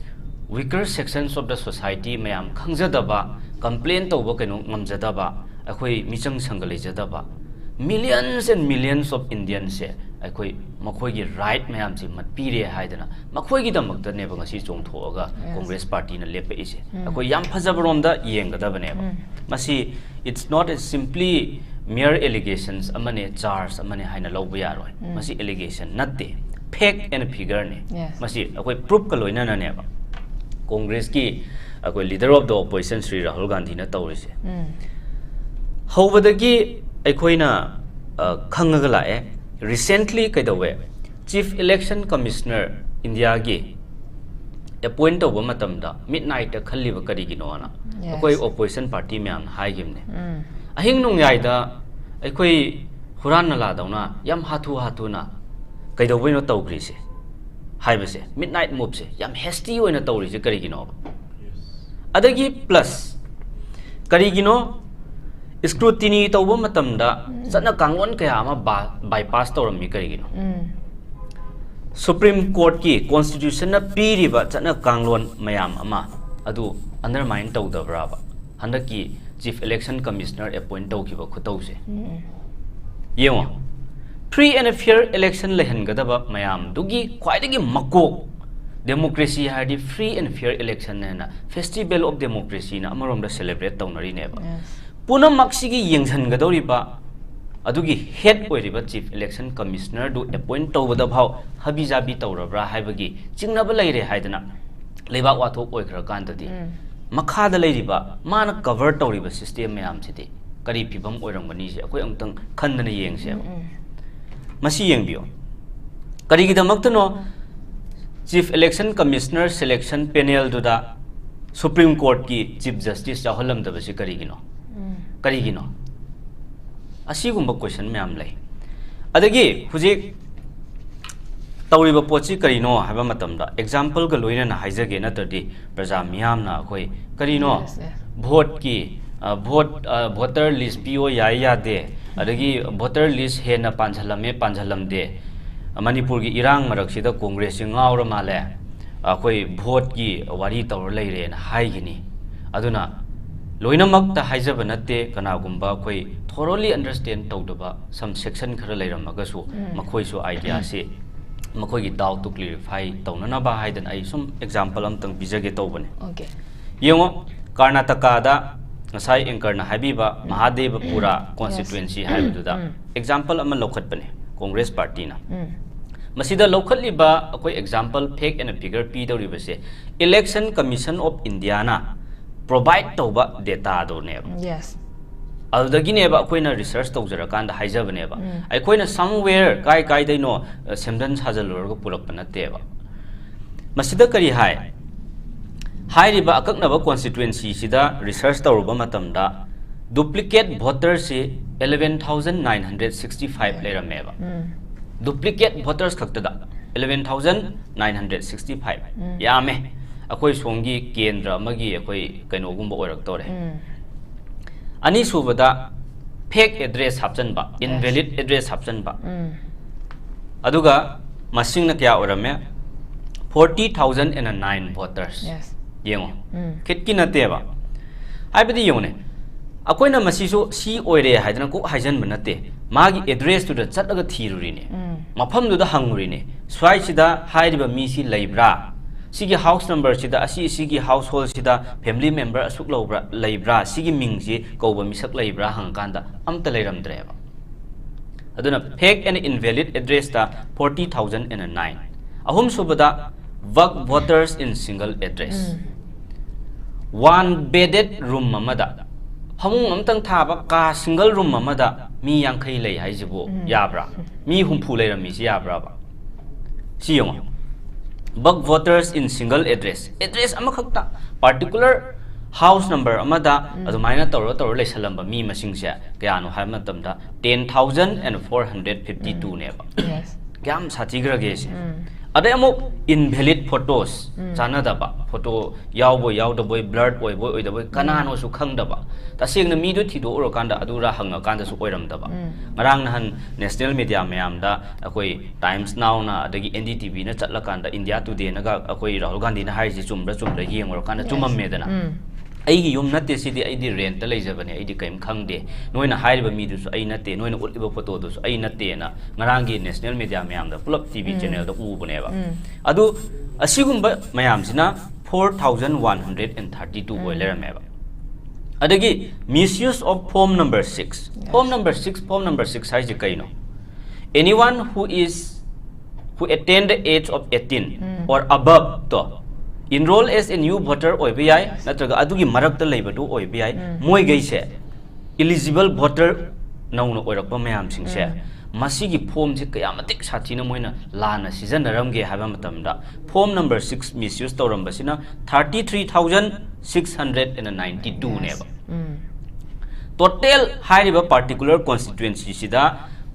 weaker sections of the society ꯃꯌꯥꯝ ꯈꯪꯖꯗꯕ, complain ꯇꯧꯕ ꯀꯩꯅꯣ ꯉꯝꯖꯗꯕ, ꯑꯩꯈꯣꯏ ꯃꯤꯆꯪ ꯁꯪꯒ ꯂꯩꯖꯗꯕ millions and millions of Indians ꯁꯦ ꯑꯩꯈꯣꯏ ꯃꯈꯣꯏꯒꯤ right ꯃꯌꯥꯝꯁꯤ ꯃꯠꯄꯤꯔꯦ ꯍꯥꯏꯗꯅ ꯃꯈꯣꯏꯒꯤꯗꯃꯛꯇꯅꯦꯕ ꯉꯁꯤ ꯆꯣꯡꯊꯣꯛꯑꯒ Congress Party ꯅ ꯂꯦꯞꯄꯛꯏꯁꯦ꯫ ꯑꯩꯈꯣꯏ ꯌꯥꯝ ꯐꯖꯕꯔꯣꯝꯗ ꯌꯦꯡꯒꯗꯕꯅꯦꯕ꯫ ꯃꯁꯤ it's not a simply mere allegations ꯑꯃꯅꯦ, charge ꯑꯃꯅꯦ ꯍꯥꯏꯅ ꯂꯧꯕ ꯌꯥꯔꯣꯏ꯫ ꯃꯁꯤ allegation ꯅꯠꯇꯦ, fact and figure ꯅꯦ꯫ Yes. ꯃꯁꯤ ꯑꯩꯈꯣꯏ proof ꯀ ꯂꯣꯏꯅꯅꯅꯦꯕ꯫ Congress ꯀꯤ ꯑꯩꯈꯣꯏ leader of the opposition Shri Rahul ꯒꯥꯟꯙꯤꯅ ꯇꯧꯔꯤꯁꯦ꯫ ꯍꯧꯕꯗꯒꯤ ꯑꯩꯈꯣꯏꯅ ꯑ, ꯈꯪꯉꯒ ꯂꯥꯛꯑꯦ꯫ Recently ꯀꯩꯗꯧꯋꯦ, Chief Election Commissioner India ꯒꯤ appoint ꯇꯧꯕ ꯃꯇꯝꯗ midnight ꯇ ꯈꯜꯂꯤꯕ ꯀꯔꯤꯒꯤꯅꯣꯅ Yes. ꯑꯩꯈꯣꯏ opposition party ꯃꯌꯥꯝꯅ ꯍꯥꯏꯈꯤꯕꯅꯦ꯫ ꯑꯍꯤꯡ ꯅꯣꯡꯌꯥꯏꯗ ꯑꯩꯈꯣꯏ ꯍꯨꯔꯥꯟ ꯅꯂꯥꯗꯧꯅ ꯌꯥꯝ ꯍꯥꯊꯨ ꯍꯥꯊꯨꯅ ꯀꯩꯗꯧꯕꯩꯅꯣ ꯇꯧꯈ꯭ꯔꯤꯁꯦ ꯍꯥꯏꯕꯁꯦ, midnight move ꯁꯦ ꯌꯥꯝ hasty ꯑꯣꯏꯅ ꯇꯧꯔꯤꯁꯦ ꯀꯔꯤꯒꯤꯅꯣꯕ? ꯑꯗꯒꯤ plus ꯀꯔꯤꯒꯤꯅꯣ scrutiny ꯇꯧꯕ ꯃꯇꯝꯗ ꯆꯠꯅ ꯀꯥꯡꯂꯣꯟ ꯀꯌꯥ ꯑꯃ ꯕꯥ-, bypass ꯇꯧꯔꯝꯃꯤ ꯀꯔꯤꯒꯤꯅꯣ? Supreme Court ꯀꯤ constitution ꯅ ꯄꯤꯔꯤꯕ ꯆꯠꯅ ꯀꯥꯡꯂꯣꯟ ꯃꯌꯥꯝ ꯑꯃ ꯑꯗꯨ undermine ꯇꯧꯗꯕ꯭ꯔꯥꯕ ꯍꯟꯗꯛꯀꯤ Chief Election Commissioner appoint ꯇꯧꯈꯤꯕ ꯈꯨꯇꯧꯁꯦ? ꯌꯦꯡꯉꯣ, free and fair election ꯂꯩꯍꯟꯒꯗꯕ ꯃꯌꯥꯝꯗꯨꯒꯤ ꯈ꯭ꯋꯥꯏꯗꯒꯤ ꯃꯀꯣꯛ, democracy ꯍꯥꯏꯔꯗꯤ free and fair election ꯍꯥꯏꯅ Festival of Democracy ꯅ ꯑꯃꯔꯣꯝꯗ celebrate ꯇꯧꯅꯔꯤꯅꯦꯕ꯫ Yes. ꯄꯨꯝꯅꯃꯛꯁꯤꯒꯤ ꯌꯦꯡꯁꯤꯟꯒꯗꯧꯔꯤꯕ ꯑꯗꯨꯒꯤ head ꯑꯣꯏꯔꯤꯕ Chief Election Commissioner ꯗꯨ appoint ꯇꯧꯕꯗ ꯐꯥꯎ ꯍꯥꯕꯤ ꯖꯥꯕꯤ ꯇꯧꯔꯕ꯭ꯔꯥ ꯍꯥꯏꯕꯒꯤ ꯆꯤꯡꯅꯕ ꯂꯩꯔꯦ ꯍꯥꯏꯗꯅ ꯂꯩꯕꯥꯛ ꯋꯥꯊꯣꯛ ꯑꯣꯏꯈ꯭ꯔꯀꯥꯟꯗꯗꯤ ꯃꯈꯥꯗ ꯂꯩꯔꯤꯕ ꯃꯥꯅ cover ꯇꯧꯔꯤꯕ system ꯃꯌꯥꯝꯁꯤꯗꯤ ꯀꯔꯤ ꯐꯤꯕꯝ ꯑꯣꯏꯔꯝꯒꯅꯤꯁꯦ ꯑꯩꯈꯣꯏ ꯑꯃꯨꯛꯇꯪ ꯈꯟꯗꯅ ꯌꯦꯡꯁꯦꯕ꯫ ꯃꯁꯤ ꯌꯦꯡꯕꯤꯌꯨ, ꯀꯔꯤꯒꯤꯗꯃꯛꯇꯅꯣ Chief Election Commissioner selection panel ꯗꯨꯗ Supreme Court ꯀꯤ Chief Justice ꯌꯥꯎꯍꯜꯂꯝꯗꯕꯁꯤ ꯀꯔꯤꯒꯤꯅꯣ? ꯀꯔꯤꯒꯤꯅꯣ? ꯑꯁꯤꯒꯨꯝꯕ question ꯃꯌꯥꯝ ꯂꯩ꯫ ꯑꯗꯒꯤ ꯍꯧꯖꯤꯛ ꯇꯧꯔꯤꯕ ꯄꯣꯠꯁꯤ ꯀꯔꯤꯅꯣ ꯍꯥꯏꯕ ꯃꯇꯝꯗ example ꯒ ꯂꯣꯏꯅꯅ ꯍꯥꯏꯖꯒꯦ, ꯅꯠꯇ꯭ꯔꯗꯤ ꯄ꯭ꯔꯖꯥ ꯃꯤꯌꯥꯝꯅ ꯑꯩꯈꯣꯏ ꯀꯔꯤꯅꯣ Yes, yes. vote ꯀꯤ, ꯑ, vote, ꯑ, voter list ꯄꯤꯌꯣ ꯌꯥꯏ ꯌꯥꯗꯦ, ꯑꯗꯒꯤ voter list ꯍꯦꯟꯅ ꯄꯥꯟꯁꯤꯜꯂꯝꯃꯦ ꯄꯥꯟꯁꯤꯜꯂꯝꯗꯦ, ꯃꯅꯤꯄꯨꯔꯒꯤ ꯏꯔꯥꯡ ꯃꯔꯛꯁꯤꯗ Congress ꯁꯤ ꯉꯥꯎꯔ ꯃꯥꯜꯂꯦ, ꯑꯩꯈꯣꯏ ꯚꯣꯠꯀꯤ ꯋꯥꯔꯤ ꯇꯧꯔ ꯂꯩꯔꯦꯅ ꯍꯥꯏꯒꯅꯤ꯫ ꯑꯗꯨꯅ ꯂꯣꯏꯅꯃꯛꯇ ꯍꯥꯏꯖꯕ ꯅꯠꯇꯦ, ꯀꯅꯥꯒꯨꯝꯕ ꯑꯩꯈꯣꯏ ꯊꯣꯔꯣꯂꯤ ꯑꯟꯗꯔꯁ꯭ꯇꯦꯟ ꯇꯧꯗꯕ ꯁꯝ ꯁꯦꯛꯁꯟ ꯈꯔ ꯂꯩꯔꯝꯃꯒꯁꯨ ꯃꯈꯣꯏꯁꯨ ꯑꯥꯏꯗꯤꯌꯥꯁꯤ ꯃꯈꯣꯏꯒꯤ ꯗꯥꯎꯠꯇꯨ ꯀ꯭ꯂꯦꯔꯤꯐꯥꯏ ꯇꯧꯅꯅꯕ ꯍꯥꯏꯗꯅ ꯑꯩ ꯁꯨꯝ ꯑꯦꯛꯖꯥꯝꯄꯜ ꯑꯝꯇꯪ ꯄꯤꯖꯒꯦ ꯇꯧꯕꯅꯦ꯫ ꯑꯣꯀꯦ꯫ ꯌꯦꯡꯉꯣ, ꯀꯔꯅꯥꯇꯀꯥꯗ ꯉꯁꯥꯏ ꯑꯦꯡꯀꯔꯅ ꯍꯥꯏꯕꯤꯕ ꯃꯍꯥꯗꯦꯕꯄꯨꯔꯥ ꯀꯣꯟꯁꯇꯤꯇ꯭ꯋꯦꯟꯁꯤ ꯍꯥꯏꯕꯗꯨꯗ ꯑꯦꯛꯖꯥꯝꯄꯜ ꯑꯃ ꯂꯧꯈꯠꯄꯅꯦ ꯀꯣꯡꯒ꯭ꯔꯦꯁ ꯄꯥꯔꯇꯤꯅ꯫ ꯃꯁꯤꯗ ꯂꯧꯈꯠꯂꯤꯕ ꯑꯩꯈꯣꯏ ꯑꯦꯛꯖꯥꯝꯄꯜ ꯐꯦꯛ ꯑꯦꯟ ꯐꯤꯒꯔ ꯄꯤꯗꯧꯔꯤꯕꯁꯦ Election Commission of Indiaꯅ ꯄ꯭ꯔꯣꯚꯥꯏꯠ ꯇꯧꯕ ꯗꯦꯇꯥꯗꯨꯅꯦꯕ꯫ ꯌꯦꯁ꯫ ꯑꯗꯨꯗꯒꯤꯅꯦꯕ ꯑꯩꯈꯣꯏꯅ ꯔꯤꯁꯔꯁ ꯇꯧꯖꯔꯀꯥꯟꯗ ꯍꯥꯏꯖꯕꯅꯦꯕ꯫ ꯑꯩꯈꯣꯏꯅ ꯁꯝꯋꯦꯌꯔ ꯀꯥꯏ ꯀꯥꯏꯗꯩꯅꯣ, ꯑ, ꯁꯦꯝꯖꯤꯟ ꯁꯥꯖꯜꯂꯨꯔꯒ ꯄꯨꯔꯛꯄ ꯅꯠꯇꯦꯕ꯫ ꯃꯁꯤꯗ ꯀꯔꯤ ꯍꯥꯏ? ꯍꯥꯏꯔꯤꯕ ꯑꯀꯛꯅꯕ ꯀꯣꯟꯁꯇꯤꯇ꯭ꯋꯦꯟꯁꯤꯁꯤꯗ ꯔꯤꯁꯔꯁ ꯇꯧꯔꯨꯕ ꯃꯇꯝꯗ ꯗꯨꯄ꯭ꯂꯤꯀꯦꯠ ꯚꯣꯇꯔꯁꯤ eleven thousand nine hundred sixty five ꯂꯩꯔꯝꯃꯦꯕ꯫ ꯗꯨꯄ꯭ꯂꯤꯀꯦꯠ ꯚꯣꯇꯔꯁ ꯈꯛꯇꯗ eleven thousand nine hundred sixty five꯫ ꯌꯥꯝꯃꯦ꯫ ꯑꯩꯈꯣꯏ ꯁꯣꯝꯒꯤ ꯀꯦꯟꯗ꯭ꯔ ꯑꯃꯒꯤ ꯑꯩꯈꯣꯏ ꯀꯩꯅꯣꯒꯨꯝꯕ ꯑꯣꯏꯔꯛꯇꯧꯔꯦ꯫ ꯑꯅꯤꯁꯨꯕꯗ ꯐꯦꯛ ꯑꯦꯗ꯭ꯔꯦꯁ ꯍꯥꯞꯆꯟꯕ, ꯏꯟꯚꯦꯂꯤꯠ ꯑꯦꯗ꯭ꯔꯦꯁ ꯍꯥꯞꯆꯟꯕ꯫ ꯑꯗꯨꯒ ꯃꯁꯤꯡꯅ ꯀꯌꯥ ꯑꯣꯏꯔꯝꯃꯦ? Forty thousand and nine voters꯫ Yes. ꯌꯦꯡꯉꯣ꯫ ꯎꯝ꯫ ꯈꯤꯠꯀꯤ ꯅꯠꯇꯦꯕ꯫ ꯍꯥꯏꯕꯗꯤ ꯌꯦꯡꯉꯨꯅꯦ, ꯑꯩꯈꯣꯏꯅ ꯃꯁꯤꯁꯨ ꯁꯤ ꯑꯣꯏꯔꯦ ꯍꯥꯏꯗꯅ ꯀꯣꯛ ꯍꯥꯏꯖꯟꯕ ꯅꯠꯇꯦ꯫ ꯃꯥꯒꯤ ꯑꯦꯗ꯭ꯔꯦꯁꯇꯨꯗ ꯆꯠꯂꯒ ꯊꯤꯔꯨꯔꯤꯅꯦ꯫ ꯎꯝ꯫ ꯃꯐꯝꯗꯨꯗ ꯍꯪꯉꯨꯔꯤꯅꯦ꯫ ꯁ꯭ꯋꯥꯏꯁꯤꯗ ꯍꯥꯏꯔꯤꯕ ꯃꯤꯁꯤ ꯂꯩꯕ꯭ꯔꯥ? ꯁꯤꯒꯤ ꯍꯥꯎꯁ ꯅꯝꯕꯔꯁꯤꯗ, ꯑꯁꯤ, ꯁꯤꯒꯤ ꯍꯥꯎꯁ ꯍꯣꯜꯁꯤꯗ ꯐꯦꯃꯤꯂꯤ ꯃꯦꯝꯕꯔ ꯑꯁꯨꯛ ꯂꯧꯕ꯭ꯔꯥ, ꯂꯩꯕ꯭ꯔꯥ? ꯁꯤꯒꯤ ꯃꯤꯡꯁꯤ ꯀꯧꯕ ꯃꯤꯁꯛ ꯂꯩꯕ꯭ꯔꯥ ꯍꯪꯉꯀꯥꯟꯗ ꯑꯝꯇ ꯂꯩꯔꯝꯗ꯭ꯔꯦꯕ꯫ ꯑꯗꯨꯅ fake and invalid addressꯇ forty thousand and nine꯫ ꯑꯍꯨꯝꯁꯨꯕꯗ bug voters in single address꯫ Um. One bedded room ꯑꯃꯗ, ꯐꯃꯨꯡ ꯑꯃꯇꯪ ꯊꯥꯕ ꯀꯥ single room ꯑꯃꯗ ꯃꯤ ꯌꯥꯡꯈꯩ ꯂꯩ ꯍꯥꯏꯁꯤꯕꯨ ꯎꯝ꯫ ꯌꯥꯕ꯭ꯔꯥ? ꯃꯤ ꯍꯨꯝꯐꯨ ꯂꯩꯔꯝꯃꯤꯁꯤ ꯌꯥꯕ꯭ꯔꯕ? ꯁꯤ ꯌꯦꯡꯉꯣ꯫ Bug voters in single address꯫ Address ꯑꯃꯈꯛꯇ, particular house number ꯑꯃꯗ ꯎꯝ꯫ ꯑꯗꯨꯃꯥꯏꯅ ꯇꯧꯔ ꯇꯧꯔ ꯂꯩꯁꯜꯂꯝꯕ ꯃꯤ ꯃꯁꯤꯡꯁꯦ ꯀꯌꯥꯅꯣ ꯍꯥꯏꯕ ꯃꯇꯝꯗ ten thousand and four hundred fifty two ꯅꯦꯕ꯫ ꯌꯦꯁ꯫ ꯀꯌꯥꯝ ꯁꯥꯊꯤꯈ꯭ꯔꯒꯦ ꯁꯦ? ꯎꯝ꯫ ꯑꯗꯩ ꯑꯃꯨꯛ invalid photos, ꯎꯝ꯫ ꯆꯥꯟꯅꯗꯕ ꯐꯣꯇꯣ ꯌꯥꯎꯕꯣꯏ ꯌꯥꯎꯗꯕꯣꯏ, blurred ꯑꯣꯏꯕꯣꯏ ꯑꯣꯏꯗꯕꯣꯏ, ꯎꯝ꯫ ꯀꯅꯥꯅꯣꯁꯨ ꯈꯪꯗꯕ, ꯇꯁꯦꯡꯅ ꯃꯤꯗꯣ ꯊꯤꯗꯣꯛꯎꯔꯀꯥꯟꯗ ꯑꯗꯨꯔꯥ ꯍꯪꯉꯀꯥꯟꯗꯁꯨ ꯑꯣꯏꯔꯝꯗꯕ꯫ ꯎꯝ꯫ ꯉꯔꯥꯡ ꯅꯍꯥꯟ national media ꯃꯌꯥꯝꯗ ꯑꯩꯈꯣꯏ Times Nowꯅ ꯑꯗꯒꯤ N D T Vꯅ ꯆꯠꯂꯀꯥꯟꯗ India Todayꯅꯒ ꯑꯩꯈꯣꯏ ꯔꯥꯍꯨꯜ ꯒꯥꯟꯙꯤꯅ ꯍꯥꯏꯔꯤꯁꯤ ꯆꯨꯝꯕ꯭ꯔꯥ ꯆꯨꯝꯗ꯭ꯔꯥ ꯌꯦꯡꯉꯨꯔꯀꯥꯟꯗ Yes. ꯆꯨꯝꯃꯝꯃꯦꯗꯅ꯫ ꯎꯝ꯫ ꯑꯩꯒꯤ ꯌꯨꯝ ꯅꯠꯇꯦ ꯁꯤꯗꯤ, ꯑꯩꯗꯤ rentꯇ ꯂꯩꯖꯕꯅꯦ, ꯑꯩꯗꯤ ꯀꯔꯤꯝ ꯈꯪꯗꯦ, ꯅꯣꯏꯅ ꯍꯥꯏꯔꯤꯕ ꯃꯤꯗꯨꯁꯨ ꯑꯩ ꯅꯠꯇꯦ, ꯅꯣꯏꯅ ꯎꯠꯂꯤꯕ ꯐꯣꯇꯣꯗꯨꯁꯨ ꯑꯩ ꯅꯠꯇꯦꯅ ꯉꯔꯥꯡꯒꯤ national media ꯃꯌꯥꯝꯗ ꯄꯨꯂꯞ T V ꯎꯝ꯫ Channelꯗ ꯎꯕꯅꯦꯕ꯫ ꯎꯝ꯫ ꯑꯗꯨ ꯑꯁꯤꯒꯨꯝꯕ ꯃꯌꯥꯝꯁꯤꯅ four thousand one hundred and thirty two ꯑꯣꯏ ꯎꯝ꯫ ꯂꯩꯔꯝꯃꯦꯕ꯫ ꯑꯗꯒꯤ misuse of form number six꯫ Yes. Form number six, form number six ꯍꯥꯏꯁꯦ ꯀꯩꯅꯣ? Anyone who is, who attain the age of eighteen um. Or above to, enroll as a new voter ꯑꯣꯏꯕ ꯌꯥꯏ, Yes. ꯅꯠꯇ꯭ꯔꯒ ꯑꯗꯨꯒꯤ ꯃꯔꯛꯇ ꯂꯩꯕꯗꯨ ꯑꯣꯏꯕ ꯌꯥꯏ꯫ ꯎꯝ꯫ ꯃꯣꯏꯈꯩꯁꯦ eligible voter ꯅꯧꯅ ꯑꯣꯏꯔꯛꯄ ꯃꯌꯥꯝꯁꯤꯡꯁꯦ, ꯎꯝ꯫ ꯃꯁꯤꯒꯤ formꯁꯦ ꯀꯌꯥ ꯃꯇꯤꯛ ꯁꯥꯊꯤꯅ ꯃꯣꯏꯅ ꯂꯥꯟꯅ ꯁꯤꯖꯤꯟꯅꯔꯝꯒꯦ ꯍꯥꯏꯕ ꯃꯇꯝꯗ, form number six misuse ꯇꯧꯔꯝꯕꯁꯤꯅ thirty three thousand six hundred and ninety two ꯅꯦꯕ꯫ Yes. ꯎꯝ꯫ Total ꯍꯥꯏꯔꯤꯕ particular constituencyꯁꯤꯗ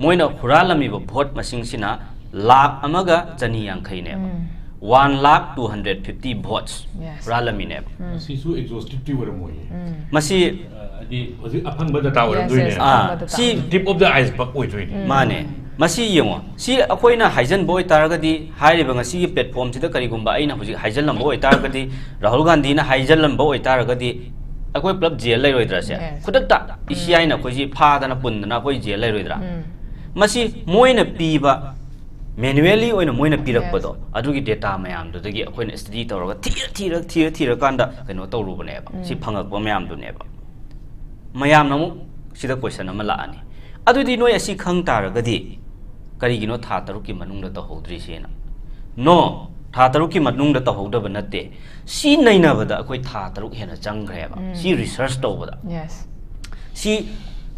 ꯃꯣꯏꯅ ꯍꯨꯔꯥꯜꯂꯝꯃꯤꯕ vote ꯃꯁꯤꯡꯁꯤꯅ ꯂꯥꯈ ꯑꯃꯒ ꯆꯅꯤ ꯌꯥꯡꯈꯩꯅꯦꯕ꯫ ꯎꯝ꯫ One lakh two hundred fifty votes Yes. ꯍꯨꯔꯥꯜꯂꯝꯃꯤꯅꯦꯕ꯫ ꯎꯝ꯫ ꯃꯁꯤꯁꯨ exhaustive ꯑꯣꯏꯔꯝꯃꯣꯏꯌꯦ꯫ ꯎꯝ꯫ ꯃꯁꯤ ꯍꯥꯏꯗꯤ ꯍꯧꯖꯤꯛ ꯑꯐꯪꯕ data Yes, ꯑꯣꯏꯔꯝꯗꯣꯏꯅꯦ꯫ Yes, ꯑꯥ, ꯑꯐꯪꯕ data꯫ ꯁꯤ Tip of the iceberg ꯑꯣꯏꯗꯣꯏꯅꯦ꯫ ꯎꯝ꯫ ꯃꯥꯅꯦ꯫ ꯃꯁꯤ ꯌꯦꯡꯉꯣ, ꯁꯤ ꯑꯩꯈꯣꯏꯅ ꯍꯥꯏꯖꯟꯕ ꯑꯣꯏꯇꯥꯔꯒꯗꯤ, ꯍꯥꯏꯔꯤꯕ ꯉꯁꯤꯒꯤ platformꯁꯤꯗ ꯀꯔꯤꯒꯨꯝꯕ ꯑꯩꯅ ꯍꯧꯖꯤꯛ ꯍꯥꯏꯖꯜꯂꯝꯕ ꯑꯣꯏꯇꯥꯔꯒꯗꯤ, ꯔꯥꯍꯨꯜ ꯒꯥꯟꯙꯤꯅ ꯍꯥꯏꯖꯜꯂꯝꯕ ꯑꯣꯏꯇꯥꯔꯒꯗꯤ, ꯑꯩꯈꯣꯏ ꯄꯨꯂꯞ jail ꯂꯩꯔꯣꯏꯗ꯭ꯔꯥ ꯁꯦ? Yes. ꯈꯨꯗꯛꯇ ꯎꯝ꯫ E C Iꯅ ꯑꯩꯈꯣꯏꯁꯤ ꯐꯥꯗꯅ ꯄꯨꯟꯗꯅ ꯑꯩꯈꯣꯏ jail ꯂꯩꯔꯣꯏꯗ꯭ꯔꯥ? ꯎꯝ꯫ ꯃꯁꯤ ꯃꯣꯏꯅ ꯄꯤꯕ, manually ꯑꯣꯏꯅ ꯃꯣꯏꯅ ꯄꯤꯔꯛꯄꯗꯣ, Yes. ꯑꯗꯨꯒꯤ data ꯃꯌꯥꯝꯗꯨꯗꯒꯤ ꯑꯩꯈꯣꯏꯅ study ꯇꯧꯔꯒ ꯊꯤꯔ, ꯊꯤꯔ, ꯊꯤꯔ, ꯊꯤꯔꯀꯥꯟꯗ ꯀꯩꯅꯣ ꯇꯧꯔꯨꯕꯅꯦꯕ꯫ ꯎꯝ꯫ ꯁꯤ ꯐꯪꯉꯛꯄ ꯃꯌꯥꯝꯗꯨꯅꯦꯕ꯫ ꯃꯌꯥꯝꯅ ꯑꯃꯨꯛ ꯁꯤꯗ question ꯑꯃ ꯂꯥꯛꯑꯅꯤ, "ꯑꯗꯨꯗꯤ ꯅꯣꯏ ꯑꯁꯤ ꯈꯪ ꯇꯥꯔꯒꯗꯤ ꯀꯔꯤꯒꯤꯅꯣ ꯊꯥ ꯇꯔꯨꯛꯀꯤ ꯃꯅꯨꯡꯗ ꯇꯧꯍꯧꯗ꯭ꯔꯤꯁꯦꯅ?" No, ꯊꯥ ꯇꯔꯨꯛꯀꯤ ꯃꯅꯨꯡꯗ ꯇꯧꯍꯧꯗꯕ ꯅꯠꯇꯦ꯫ ꯁꯤ ꯅꯩꯅꯕꯗ ꯑꯩꯈꯣꯏ ꯊꯥ ꯇꯔꯨꯛ ꯍꯦꯟꯅ ꯆꯪꯈ꯭ꯔꯦꯕ꯫ ꯎꯝ꯫ ꯁꯤ research ꯇꯧꯕꯗ꯫ Yes. ꯁꯤ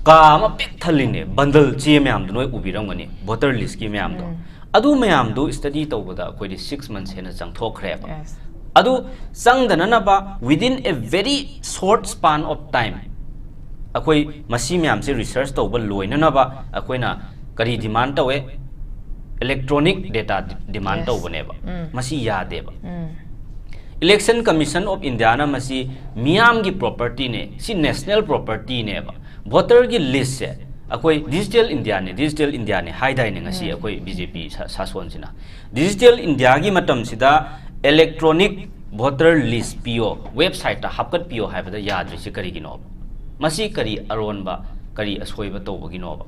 ꯀꯥ ꯑꯃ ꯄꯤꯛ ꯊꯜꯂꯤꯅꯦ, bundle ꯆꯦ ꯃꯌꯥꯝꯗꯣ ꯅꯣꯏ ꯎꯕꯤꯔꯝꯒꯅꯤ, voter listꯀꯤ ꯃꯌꯥꯝꯗꯣ꯫ ꯎꯝ꯫ ꯑꯗꯨ ꯃꯌꯥꯝꯗꯨ study ꯇꯧꯕꯗ ꯑꯩꯈꯣꯏꯗꯤ six months ꯍꯦꯟꯅ ꯆꯪꯊꯣꯛꯈ꯭ꯔꯦꯕ꯫ Yes. ꯑꯗꯨ ꯆꯪꯗꯅꯅꯕ within a very short span of time ꯑꯩꯈꯣꯏ ꯃꯁꯤ ꯃꯌꯥꯝꯁꯦ research ꯇꯧꯕ ꯂꯣꯏꯅꯅꯕ ꯑꯩꯈꯣꯏꯅ ꯀꯔꯤ demand ꯇꯧꯋꯦ? electronic data demand Yes. ꯇꯧꯕꯅꯦꯕ꯫ ꯎꯝ. ꯃꯁꯤ ꯌꯥꯗꯦꯕ꯫ ꯎꯝ. Election Commission of Indiaꯅ ꯃꯁꯤ ꯃꯤꯌꯥꯝꯒꯤ propertyꯅꯦ, ꯁꯤ national propertyꯅꯦꯕ꯫ Voterꯒꯤ listꯁꯦ ꯑꯩꯈꯣꯏ Digital Indiaꯅꯦ, Digital Indiaꯅꯦ ꯍꯥꯏꯗꯥꯏꯅꯦ ꯉꯁꯤ ꯎꯝ. ꯑꯩꯈꯣꯏ BJP ꯁꯥ- ꯁꯥꯁꯣꯟꯁꯤꯅ? Digital Indiaꯒꯤ ꯃꯇꯝꯁꯤꯗ electronic voter list ꯄꯤꯌꯣ, websiteꯇ ꯍꯥꯞꯀꯠꯄꯤꯌꯣ ꯍꯥꯏꯕꯗ ꯌꯥꯗ꯭ꯔꯤꯁꯤ ꯀꯔꯤꯒꯤꯅꯣꯕ? ꯃꯁꯤ ꯀꯔꯤ ꯑꯔꯣꯟꯕ, ꯀꯔꯤ ꯑꯁꯣꯏꯕ ꯇꯧꯕꯒꯤꯅꯣꯕ?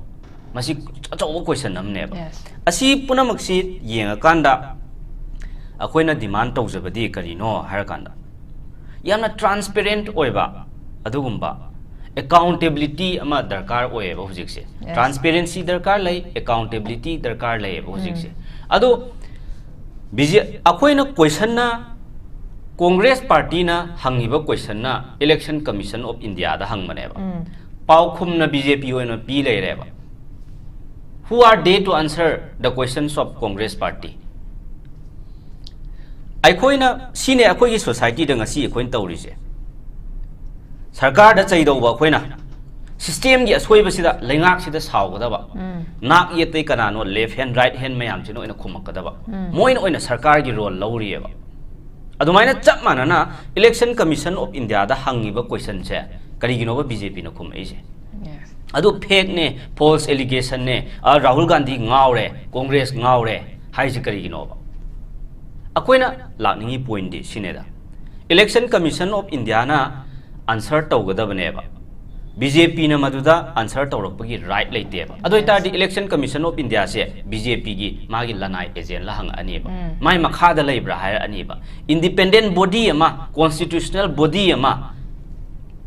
ꯃꯁꯤ ꯑꯆꯧꯕ question ꯑꯃꯅꯦꯕ꯫ Yes. ꯑꯁꯤ ꯄꯨꯝꯅꯃꯛꯁꯤ ꯌꯦꯡꯉꯀꯥꯟꯗ ꯑꯩꯈꯣꯏꯅ demand ꯇꯧꯖꯕꯗꯤ ꯀꯔꯤꯅꯣ ꯍꯥꯏꯔꯀꯥꯟꯗ, ꯌꯥꯝꯅ transparent ꯑꯣꯏꯕ ꯑꯗꯨꯒꯨꯝꯕ accountability ꯑꯃ ꯗꯔꯀꯥꯔ ꯑꯣꯏꯌꯦꯕ ꯍꯧꯖꯤꯛꯁꯦ꯫ Yes. Transparency ꯗꯔꯀꯥꯔ ꯂꯩ, accountability ꯗꯔꯀꯥꯔ ꯂꯩꯌꯦꯕ ꯍꯧꯖꯤꯛꯁꯦ꯫ ꯑꯗꯣ BJ ꯑꯩꯈꯣꯏꯅ questionꯅ Congress partyꯅ ꯍꯪꯉꯤꯕ questionꯅ Election Commission of Indiaꯗ ꯍꯪꯕꯅꯦꯕ꯫ Um. ꯄꯥꯎꯈꯨꯝꯅ BJP ꯑꯣꯏꯅ ꯄꯤ ꯂꯩꯔꯦꯕ꯫ Who are they to answer the questions of Congress party? ꯑꯩꯈꯣꯏꯅ, ꯁꯤꯅꯦ ꯑꯩꯈꯣꯏꯒꯤ societyꯗ ꯉꯁꯤ ꯑꯩꯈꯣꯏꯅ ꯇꯧꯔꯤꯁꯦ꯫ ꯁꯔꯀꯥꯔꯗ ꯆꯩꯗꯧꯕ ꯑꯩꯈꯣꯏꯅ, systemꯒꯤ ꯑꯁꯣꯏꯕꯁꯤꯗ, ꯂꯩꯉꯥꯛꯁꯤꯗ ꯁꯥꯎꯒꯗꯕ, ꯎꯝ. ꯅꯥꯛ ꯌꯦꯠꯇꯩ ꯀꯅꯥꯅꯣ, left hand, right hand ꯃꯌꯥꯝꯁꯤꯅ ꯑꯣꯏꯅ ꯈꯨꯝꯃꯛꯀꯗꯕ, ꯎꯝ. ꯃꯣꯏꯅ ꯑꯣꯏꯅ ꯁꯔꯀꯥꯔꯒꯤ role ꯂꯧꯔꯤꯑꯕ꯫ ꯑꯗꯨꯃꯥꯏꯅ ꯆꯞ ꯃꯥꯟꯅꯅ Election Commission of Indiaꯗ ꯍꯪꯉꯤꯕ questionꯁꯦ ꯀꯔꯤꯒꯤꯅꯣꯕ BJPꯅ ꯈꯨꯝꯃꯛꯏꯁꯦ? Yes. ꯑꯗꯨ fakeꯅꯦ, false allegationꯅꯦ, ꯑ, ꯔꯥꯍꯨꯜ ꯒꯥꯟꯙꯤ ꯉꯥꯎꯔꯦ, ꯀꯣꯡꯒ꯭ꯔꯦꯁ ꯉꯥꯎꯔꯦ ꯍꯥꯏꯁꯦ ꯀꯔꯤꯒꯤꯅꯣꯕ? ꯑꯩꯈꯣꯏꯅ ꯂꯥꯛꯅꯤꯡꯉꯤ pointꯗꯤ ꯁꯤꯅꯦꯗ, Election Commission of Indiaꯅ answer ꯇꯧꯒꯗꯕꯅꯦꯕ꯫ BJPꯅ ꯃꯗꯨꯗ answer ꯇꯧꯔꯛꯄꯒꯤ right ꯂꯩꯇꯦꯕ꯫ ꯑꯗꯨ ꯑꯣꯏꯇꯥꯔꯗꯤ Election Commission of Indiaꯁꯦ BJPꯒꯤ ꯃꯥꯒꯤ ꯂꯅꯥꯏ agentꯂ ꯍꯪꯉꯛꯑꯅꯤꯕ꯫ ꯎꯝ. ꯃꯥꯏ ꯃꯈꯥꯗ ꯂꯩꯕ꯭ꯔꯥ ꯍꯥꯏꯔꯛꯑꯅꯤꯕ꯫ Independent body ꯑꯃ, constitutional body ꯑꯃ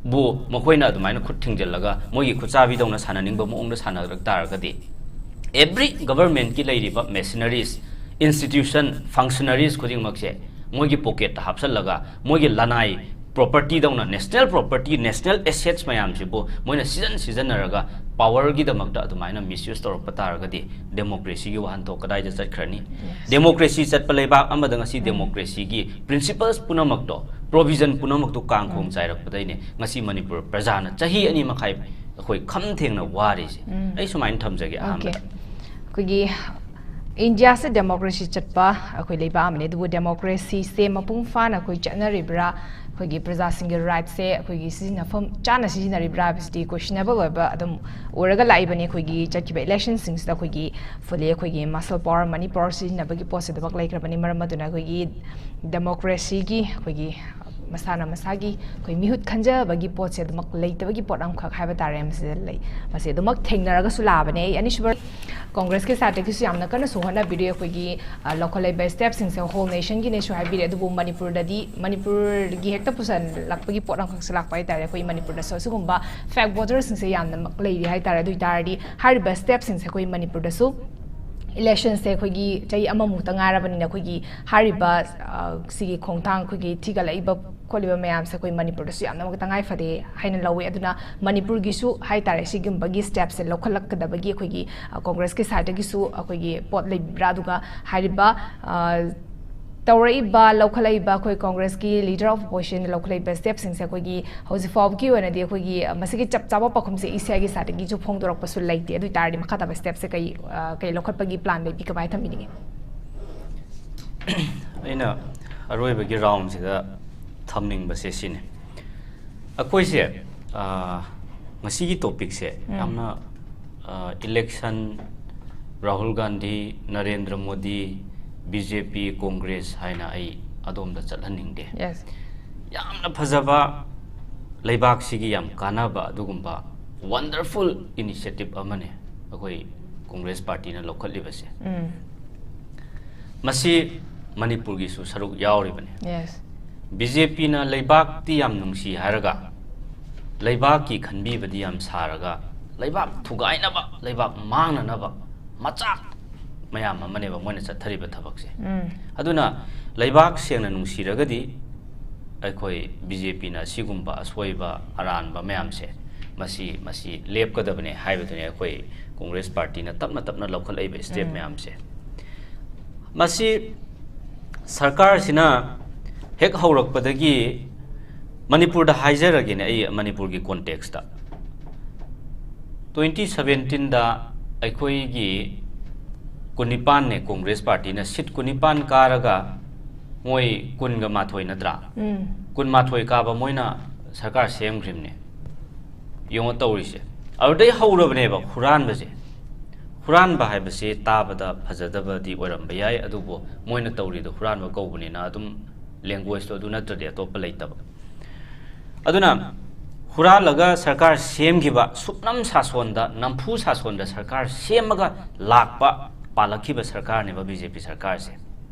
ꯕꯨ ꯃꯈꯣꯏꯅ ꯑꯗꯨꯃꯥꯏꯅ ꯈꯨꯠ ꯊꯤꯡꯖꯤꯜꯂꯒ ꯃꯣꯏꯒꯤ ꯈꯨꯠꯆꯥꯕꯤꯗꯧꯅ ꯁꯥꯟꯅꯅꯤꯡꯕ ꯃꯑꯣꯡꯗ ꯁꯥꯟꯅꯔꯛ ꯇꯥꯔꯒꯗꯤ, every governmentꯀꯤ ꯂꯩꯔꯤꯕ machineries, institution, functionaries ꯈꯨꯗꯤꯡꯃꯛꯁꯦ ꯃꯣꯏꯒꯤ pocketꯇ ꯍꯥꯞꯆꯜꯂꯒ, ꯃꯣꯏꯒꯤ ꯂꯅꯥꯏ propertyꯗꯧꯅ, national property, national assets ꯃꯌꯥꯝꯁꯤꯕꯨ ꯃꯣꯏꯅ ꯁꯤꯖꯟ ꯁꯤꯖꯟꯅꯔꯒ powerꯒꯤꯗꯃꯛꯇ ꯑꯗꯨꯃꯥꯏꯅ misuse ꯇꯧꯔꯛꯄ ꯇꯥꯔꯒꯗꯤ, democracyꯒꯤ ꯋꯥꯍꯟꯊꯣꯛ ꯀꯗꯥꯏꯗ ꯆꯠꯈ꯭ꯔꯅꯤ? Democracy ꯆꯠꯄ ꯂꯩꯕꯥꯛ ꯑꯃꯗ ꯉꯁꯤ democracyꯒꯤ principles ꯄꯨꯝꯅꯃꯛꯇꯣ, provision ꯄꯨꯝꯅꯃꯛꯇꯣ ꯀꯥꯡꯈꯣꯡ ꯆꯥꯏꯔꯛꯄꯗꯩꯅꯦ ꯉꯁꯤ ꯃꯅꯤꯄꯨꯔ ꯄ꯭ꯔꯖꯥꯅ ꯆꯍꯤ ꯑꯅꯤ ꯃꯈꯥꯏ ꯑꯩꯈꯣꯏ ꯈꯝ ꯊꯦꯡꯅ ꯋꯥꯔꯤꯁꯦ꯫ ꯎꯝ. ꯑꯩ ꯁꯨꯃꯥꯏꯅ ꯊꯝꯖꯒꯦ Okay. ꯑꯍꯥꯟꯕꯗ꯫ ꯑꯩꯈꯣꯏꯒꯤ ꯏꯟꯗꯤꯌꯥꯁꯦ ꯗꯦꯃꯣꯀ꯭ꯔꯦꯁꯤ ꯆꯠꯄ ꯑꯩꯈꯣꯏ ꯂꯩꯕꯥꯛ ꯑꯃꯅꯤ, ꯑꯗꯨꯕꯨ ꯗꯦꯃꯣꯀ꯭ꯔꯦꯁꯤꯁꯦ ꯃꯄꯨꯡ ꯐꯥꯅ ꯑꯩꯈꯣꯏ ꯆꯠꯅꯔꯤꯕ꯭ꯔꯥ, ꯑꯩꯈꯣꯏꯒꯤ ꯄ꯭ꯔꯖꯥꯁꯤꯡꯒꯤ ꯔꯥꯏꯠꯁꯦ ꯑꯩꯈꯣꯏꯒꯤ ꯁꯤꯖꯤꯟꯅꯐꯝ ꯆꯥꯅ ꯁꯤꯖꯤꯟꯅꯔꯤꯕ꯭ꯔꯥ ꯍꯥꯏꯕꯁꯤꯗꯤ ꯀꯣꯏꯁꯟꯅꯦꯕꯜ ꯑꯣꯏꯕ ꯑꯗꯨꯝ ꯑꯣꯏꯔꯒ ꯂꯥꯛꯏꯕꯅꯤ꯫ ꯑꯩꯈꯣꯏꯒꯤ ꯆꯠꯈꯤꯕ ꯏꯂꯦꯛꯁꯟꯁꯤꯡꯁꯤꯗ ꯑꯩꯈꯣꯏꯒꯤ ꯐꯨꯜꯂꯤ ꯑꯩꯈꯣꯏꯒꯤ ꯃꯁꯜ ꯄꯥꯋꯔ, ꯃꯅꯤ ꯄꯥꯋꯔ ꯁꯤꯖꯤꯟꯅꯕꯒꯤ ꯄꯣꯠꯁꯦ ꯑꯗꯨꯃꯛ ꯂꯩꯈ꯭ꯔꯕꯅꯤ꯫ ꯃꯔꯝ ꯑꯗꯨꯅ ꯑꯩꯈꯣꯏꯒꯤ ꯗꯦꯃꯣꯀ꯭ꯔꯦꯁꯤꯒꯤ ꯑꯩꯈꯣꯏꯒꯤ ꯃꯁꯥꯅ ꯃꯁꯥꯒꯤ ꯑꯩꯈꯣꯏ ꯃꯤꯍꯨꯠ ꯈꯟꯖꯕꯒꯤ ꯄꯣꯠꯁꯦ ꯑꯗꯨꯃꯛ ꯂꯩꯇꯕꯒꯤ ꯄꯣꯠ ꯑꯃꯈꯛ ꯍꯥꯏꯕ ꯇꯥꯔꯦ ꯃꯁꯤꯗ ꯂꯩ꯫ ꯃꯁꯤ ꯑꯗꯨꯃꯛ ꯊꯦꯡꯅꯔꯒꯁꯨ ꯂꯥꯛꯑꯕꯅꯦ꯫ ꯑꯩ ꯑꯅꯤꯁꯨꯕ ꯀꯣꯡꯒ꯭ꯔꯦꯁꯀꯤ ꯁꯥꯏꯠꯇꯒꯤꯁꯨ ꯌꯥꯝꯅ ꯀꯟꯅꯁꯨ ꯍꯣꯠꯅꯕꯤꯔꯤ꯫ ꯑꯩꯈꯣꯏꯒꯤ, ꯑ, ꯂꯧꯈꯠꯂꯛꯏꯕ ꯁ꯭ꯇꯦꯞꯁꯤꯡꯁꯦ ꯍꯣꯜ ꯅꯦꯁꯟꯒꯤꯅꯦꯁꯨ ꯍꯥꯏꯕꯤꯔꯦ, ꯑꯗꯨꯕꯨ ꯃꯅꯤꯄꯨꯔꯗꯗꯤ, ꯃꯅꯤꯄꯨꯔꯒꯤ ꯍꯦꯛꯇ ꯄꯨꯁꯜꯂꯛꯄꯒꯤ ꯄꯣꯠ ꯑꯃꯈꯛꯁꯨ ꯂꯥꯛꯄ ꯍꯥꯏꯇꯥꯔꯦ꯫ ꯑꯩꯈꯣꯏ ꯃꯅꯤꯄꯨꯔꯗꯁꯨ ꯑꯁꯤꯒꯨꯝꯕ ꯐꯦꯛ ꯚꯣꯇꯔꯁꯤꯡꯁꯦ ꯌꯥꯝꯅꯃꯛ ꯂꯩꯔꯤ ꯍꯥꯏꯇꯥꯔꯦ꯫ ꯑꯗꯨ ꯑꯣꯏꯇꯥꯔꯗꯤ ꯍꯥꯏꯔꯤꯕ ꯁ꯭ꯇꯦꯞꯁꯤꯡꯁꯦ ꯑꯩꯈꯣꯏ ꯃꯅꯤꯄꯨꯔꯗꯁꯨ ꯏꯂꯦꯛꯁꯟꯁꯦ ꯑꯩꯈꯣꯏꯒꯤ ꯆꯍꯤ ꯑꯃꯃꯨꯛꯇ ꯉꯥꯏꯔꯕꯅꯤꯅ ꯑꯩꯈꯣꯏꯒꯤ ꯍꯥꯏꯔꯤꯕ, ꯑ, ꯁꯤꯒꯤ ꯈꯣꯡꯊꯥꯡ ꯑꯩꯈꯣꯏꯒꯤ ꯊꯤꯒꯠꯂꯛꯏꯕ ꯈꯣꯠꯂꯤꯕ ꯃꯌꯥꯝꯁꯦ ꯑꯩꯈꯣꯏ ꯃꯅꯤꯄꯨꯔꯗꯁꯨ ꯌꯥꯝꯅꯃꯛ ꯇꯉꯥꯏ ꯐꯗꯦ ꯍꯥꯏꯅ ꯂꯧꯋꯤ꯫ ꯑꯗꯨꯅ ꯃꯅꯤꯄꯨꯔꯒꯤꯁꯨ ꯍꯥꯏꯇꯥꯔꯦ ꯁꯤꯒꯨꯝꯕꯒꯤ ꯁ꯭ꯇꯦꯞꯁꯦ ꯂꯧꯈꯠꯂꯛꯀꯗꯕꯒꯤ ꯑꯩꯈꯣꯏꯒꯤ, ꯑ, ꯀꯣꯡꯒ꯭ꯔꯦꯁꯀꯤ ꯁꯥꯏꯠꯇꯒꯤꯁꯨ ꯑꯩꯈꯣꯏꯒꯤ ꯄꯣꯠ ꯂꯩꯕꯤꯕ꯭ꯔꯥ? ꯑꯗꯨꯒ ꯍꯥꯏꯔꯤꯕ, ꯑ, ꯇꯧꯔꯛꯏꯕ, ꯂꯧꯈꯠꯂꯛꯏꯕ ꯑꯩꯈꯣꯏ ꯀꯣꯡꯒ꯭ꯔꯦꯁꯀꯤ leader of opposition ꯂꯧꯈꯠꯂꯛꯏꯕ ꯁ꯭ꯇꯦꯞꯁꯤꯡꯁꯦ ꯑꯩꯈꯣꯏꯒꯤ ꯍꯧꯖꯤꯛ ꯐꯥꯎꯕꯒꯤ ꯑꯣꯏꯅꯗꯤ ꯑꯩꯈꯣꯏꯒꯤ, ꯑ, ꯃꯁꯤꯒꯤ ꯆꯞ ꯆꯥꯕ ꯄꯥꯎꯈꯨꯝꯁꯦ ꯏ ꯁꯤ ꯑꯥꯏꯒꯤ ꯁꯥꯏꯠꯇꯒꯤꯁꯨ ꯐꯣꯡꯗꯣꯔꯛꯄꯁꯨ ꯂꯩꯇꯦ꯫ ꯑꯗꯨ ꯑꯣꯏꯇꯥꯔꯗꯤ ꯃꯈꯥ ꯇꯥꯕ ꯁ꯭ꯇꯦꯞꯁꯦ ꯀꯩ, ꯑ, ꯀꯩ ꯂꯧꯈꯠꯄꯒꯤ ꯄ꯭ꯂꯥꯟ ꯂꯩꯕꯤ? ꯀꯃꯥꯏꯅ ꯊꯝꯕꯤꯅꯤꯡꯉꯤ? ꯑꯩꯅ ꯑꯔꯣꯏꯕꯒꯤ ꯔꯥꯎꯟꯁꯤꯗ ꯊꯝꯅꯤꯡꯕꯁꯦ ꯁꯤꯅꯤ꯫ ꯑꯩꯈꯣꯏꯁꯦ, ꯑ, ꯉꯁꯤꯒꯤ ꯇꯣꯄꯤꯛꯁꯦ ꯎꯝ꯫ ꯌꯥꯝꯅ, ꯑ, election, Rahul Gandhi, Narendra Modi, B J P, Congress ꯍꯥꯏꯅ ꯑꯩ ꯑꯗꯣꯝꯗ ꯆꯠꯍꯟꯅꯤꯡꯗꯦ꯫ Yes. ꯌꯥꯝꯅ ꯐꯖꯕ, ꯂꯩꯕꯥꯛꯁꯤꯒꯤ ꯌꯥꯝ ꯀꯥꯟꯅꯕ ꯑꯗꯨꯒꯨꯝꯕ wonderful initiative ꯑꯃꯅꯤ ꯑꯩꯈꯣꯏ ꯀꯣꯡꯒ꯭ꯔꯦꯁ ꯄꯥꯔꯇꯤꯅ ꯂꯧꯈꯠꯂꯤꯕꯁꯦ꯫ ꯎꯝ꯫ ꯃꯁꯤ ꯃꯅꯤꯄꯨꯔꯒꯤꯁꯨ ꯁꯔꯨꯛ ꯌꯥꯎꯔꯤꯕꯅꯤ꯫ Yes. ꯕꯤ ꯖꯦ ꯄꯤꯅ ꯂꯩꯕꯥꯛꯇꯤ ꯌꯥꯝ ꯅꯨꯡꯁꯤ ꯍꯥꯏꯔꯒ, ꯂꯩꯕꯥꯛꯀꯤ ꯈꯟꯕꯤꯕꯗꯤ ꯌꯥꯝ ꯁꯥꯔꯒ, ꯂꯩꯕꯥꯛ ꯊꯨꯒꯥꯏꯅꯕ, ꯂꯩꯕꯥꯛ ꯃꯥꯡꯅꯅꯕ ꯃꯆꯥꯛ ꯃꯌꯥꯝ ꯑꯃꯅꯦꯕ ꯃꯣꯏꯅ ꯆꯠꯊꯔꯤꯕ ꯊꯕꯛꯁꯦ꯫ ꯎꯝ꯫ ꯑꯗꯨꯅ ꯂꯩꯕꯥꯛ ꯁꯦꯡꯅ ꯅꯨꯡꯁꯤꯔꯒꯗꯤ ꯑꯩꯈꯣꯏ ꯕꯤ ꯖꯦ ꯄꯤꯅ ꯑꯁꯤꯒꯨꯝꯕ ꯑꯁꯣꯏꯕ ꯑꯔꯥꯟꯕ ꯃꯌꯥꯝꯁꯦ, ꯃꯁꯤ, ꯃꯁꯤ ꯂꯦꯞꯀꯗꯕꯅꯦ ꯍꯥꯏꯕꯗꯨꯅꯦ ꯑꯩꯈꯣꯏ ꯀꯣꯡꯒ꯭ꯔꯦꯁ ꯄꯥꯔꯇꯤꯅ ꯇꯞꯅ ꯇꯞꯅ ꯂꯧꯈꯠꯂꯛꯏꯕ ꯁ꯭ꯇꯦꯞ ꯎꯝ꯫ ꯃꯌꯥꯝꯁꯦ꯫ ꯃꯁꯤ ꯁꯔꯀꯥꯔꯁꯤꯅ ꯍꯦꯛ ꯍꯧꯔꯛꯄꯗꯒꯤ, ꯃꯅꯤꯄꯨꯔꯗ ꯍꯥꯏꯖꯔꯒꯦꯅꯦ, ꯑꯩ ꯃꯅꯤꯄꯨꯔꯒꯤ ꯀꯣꯟꯇꯦꯛꯁꯇ, twenty seventeen ꯗ ꯑꯩꯈꯣꯏꯒꯤ ꯀꯨꯟꯅꯤꯄꯥꯟꯅꯦ ꯀꯣꯡꯒ꯭ꯔꯦꯁ ꯄꯥꯔꯇꯤꯅ ꯁꯤꯠ ꯀꯨꯟꯅꯤꯄꯥꯟ ꯀꯥꯔꯒ ꯃꯣꯏ ꯀꯨꯟꯒ ꯃꯥꯊꯣꯏ ꯅꯠꯇ꯭ꯔꯥ? ꯎꯝ꯫ ꯀꯨꯟꯃꯥꯊꯣꯏ ꯀꯥꯕ ꯃꯣꯏꯅ ꯁꯔꯀꯥꯔ ꯁꯦꯝꯈ꯭ꯔꯤꯕꯅꯦ꯫ ꯌꯦꯡꯉꯣ ꯇꯧꯔꯤꯁꯦ꯫ ꯑꯗꯨꯗꯩ ꯍꯧꯔꯕꯅꯦꯕ ꯍꯨꯔꯥꯟꯕꯁꯦ꯫ ꯍꯨꯔꯥꯟꯕ ꯍꯥꯏꯕꯁꯦ ꯇꯥꯕꯗ ꯐꯖꯗꯕꯗꯤ ꯑꯣꯏꯔꯝꯕ ꯌꯥꯏ, ꯑꯗꯨꯕꯨ ꯃꯣꯏꯅ ꯇꯧꯔꯤꯗꯣ ꯍꯨꯔꯥꯟꯕ ꯀꯧꯕꯅꯤꯅ ꯑꯗꯨꯝ languageꯇꯣ ꯑꯗꯨ ꯅꯠꯇ꯭ꯔꯗꯤ ꯑꯇꯣꯞꯄ ꯂꯩꯇꯕ꯫ ꯑꯗꯨꯅ ꯍꯨꯔꯥꯜꯂꯒ ꯁꯔꯀꯥꯔ ꯁꯦꯝꯈꯤꯕ, ꯁꯨꯞꯅꯝ ꯁꯥꯁꯣꯟꯗ, ꯅꯝꯐꯨ ꯁꯥꯁꯣꯟꯗ ꯁꯔꯀꯥꯔ ꯁꯦꯝꯃꯒ ꯂꯥꯛꯄ, ꯄꯥꯜꯂꯛꯈꯤꯕ ꯁꯔꯀꯥꯔꯅꯦꯕ ꯕꯤ ꯖꯦ ꯄꯤ ꯁꯔꯀꯥꯔꯁꯦ꯫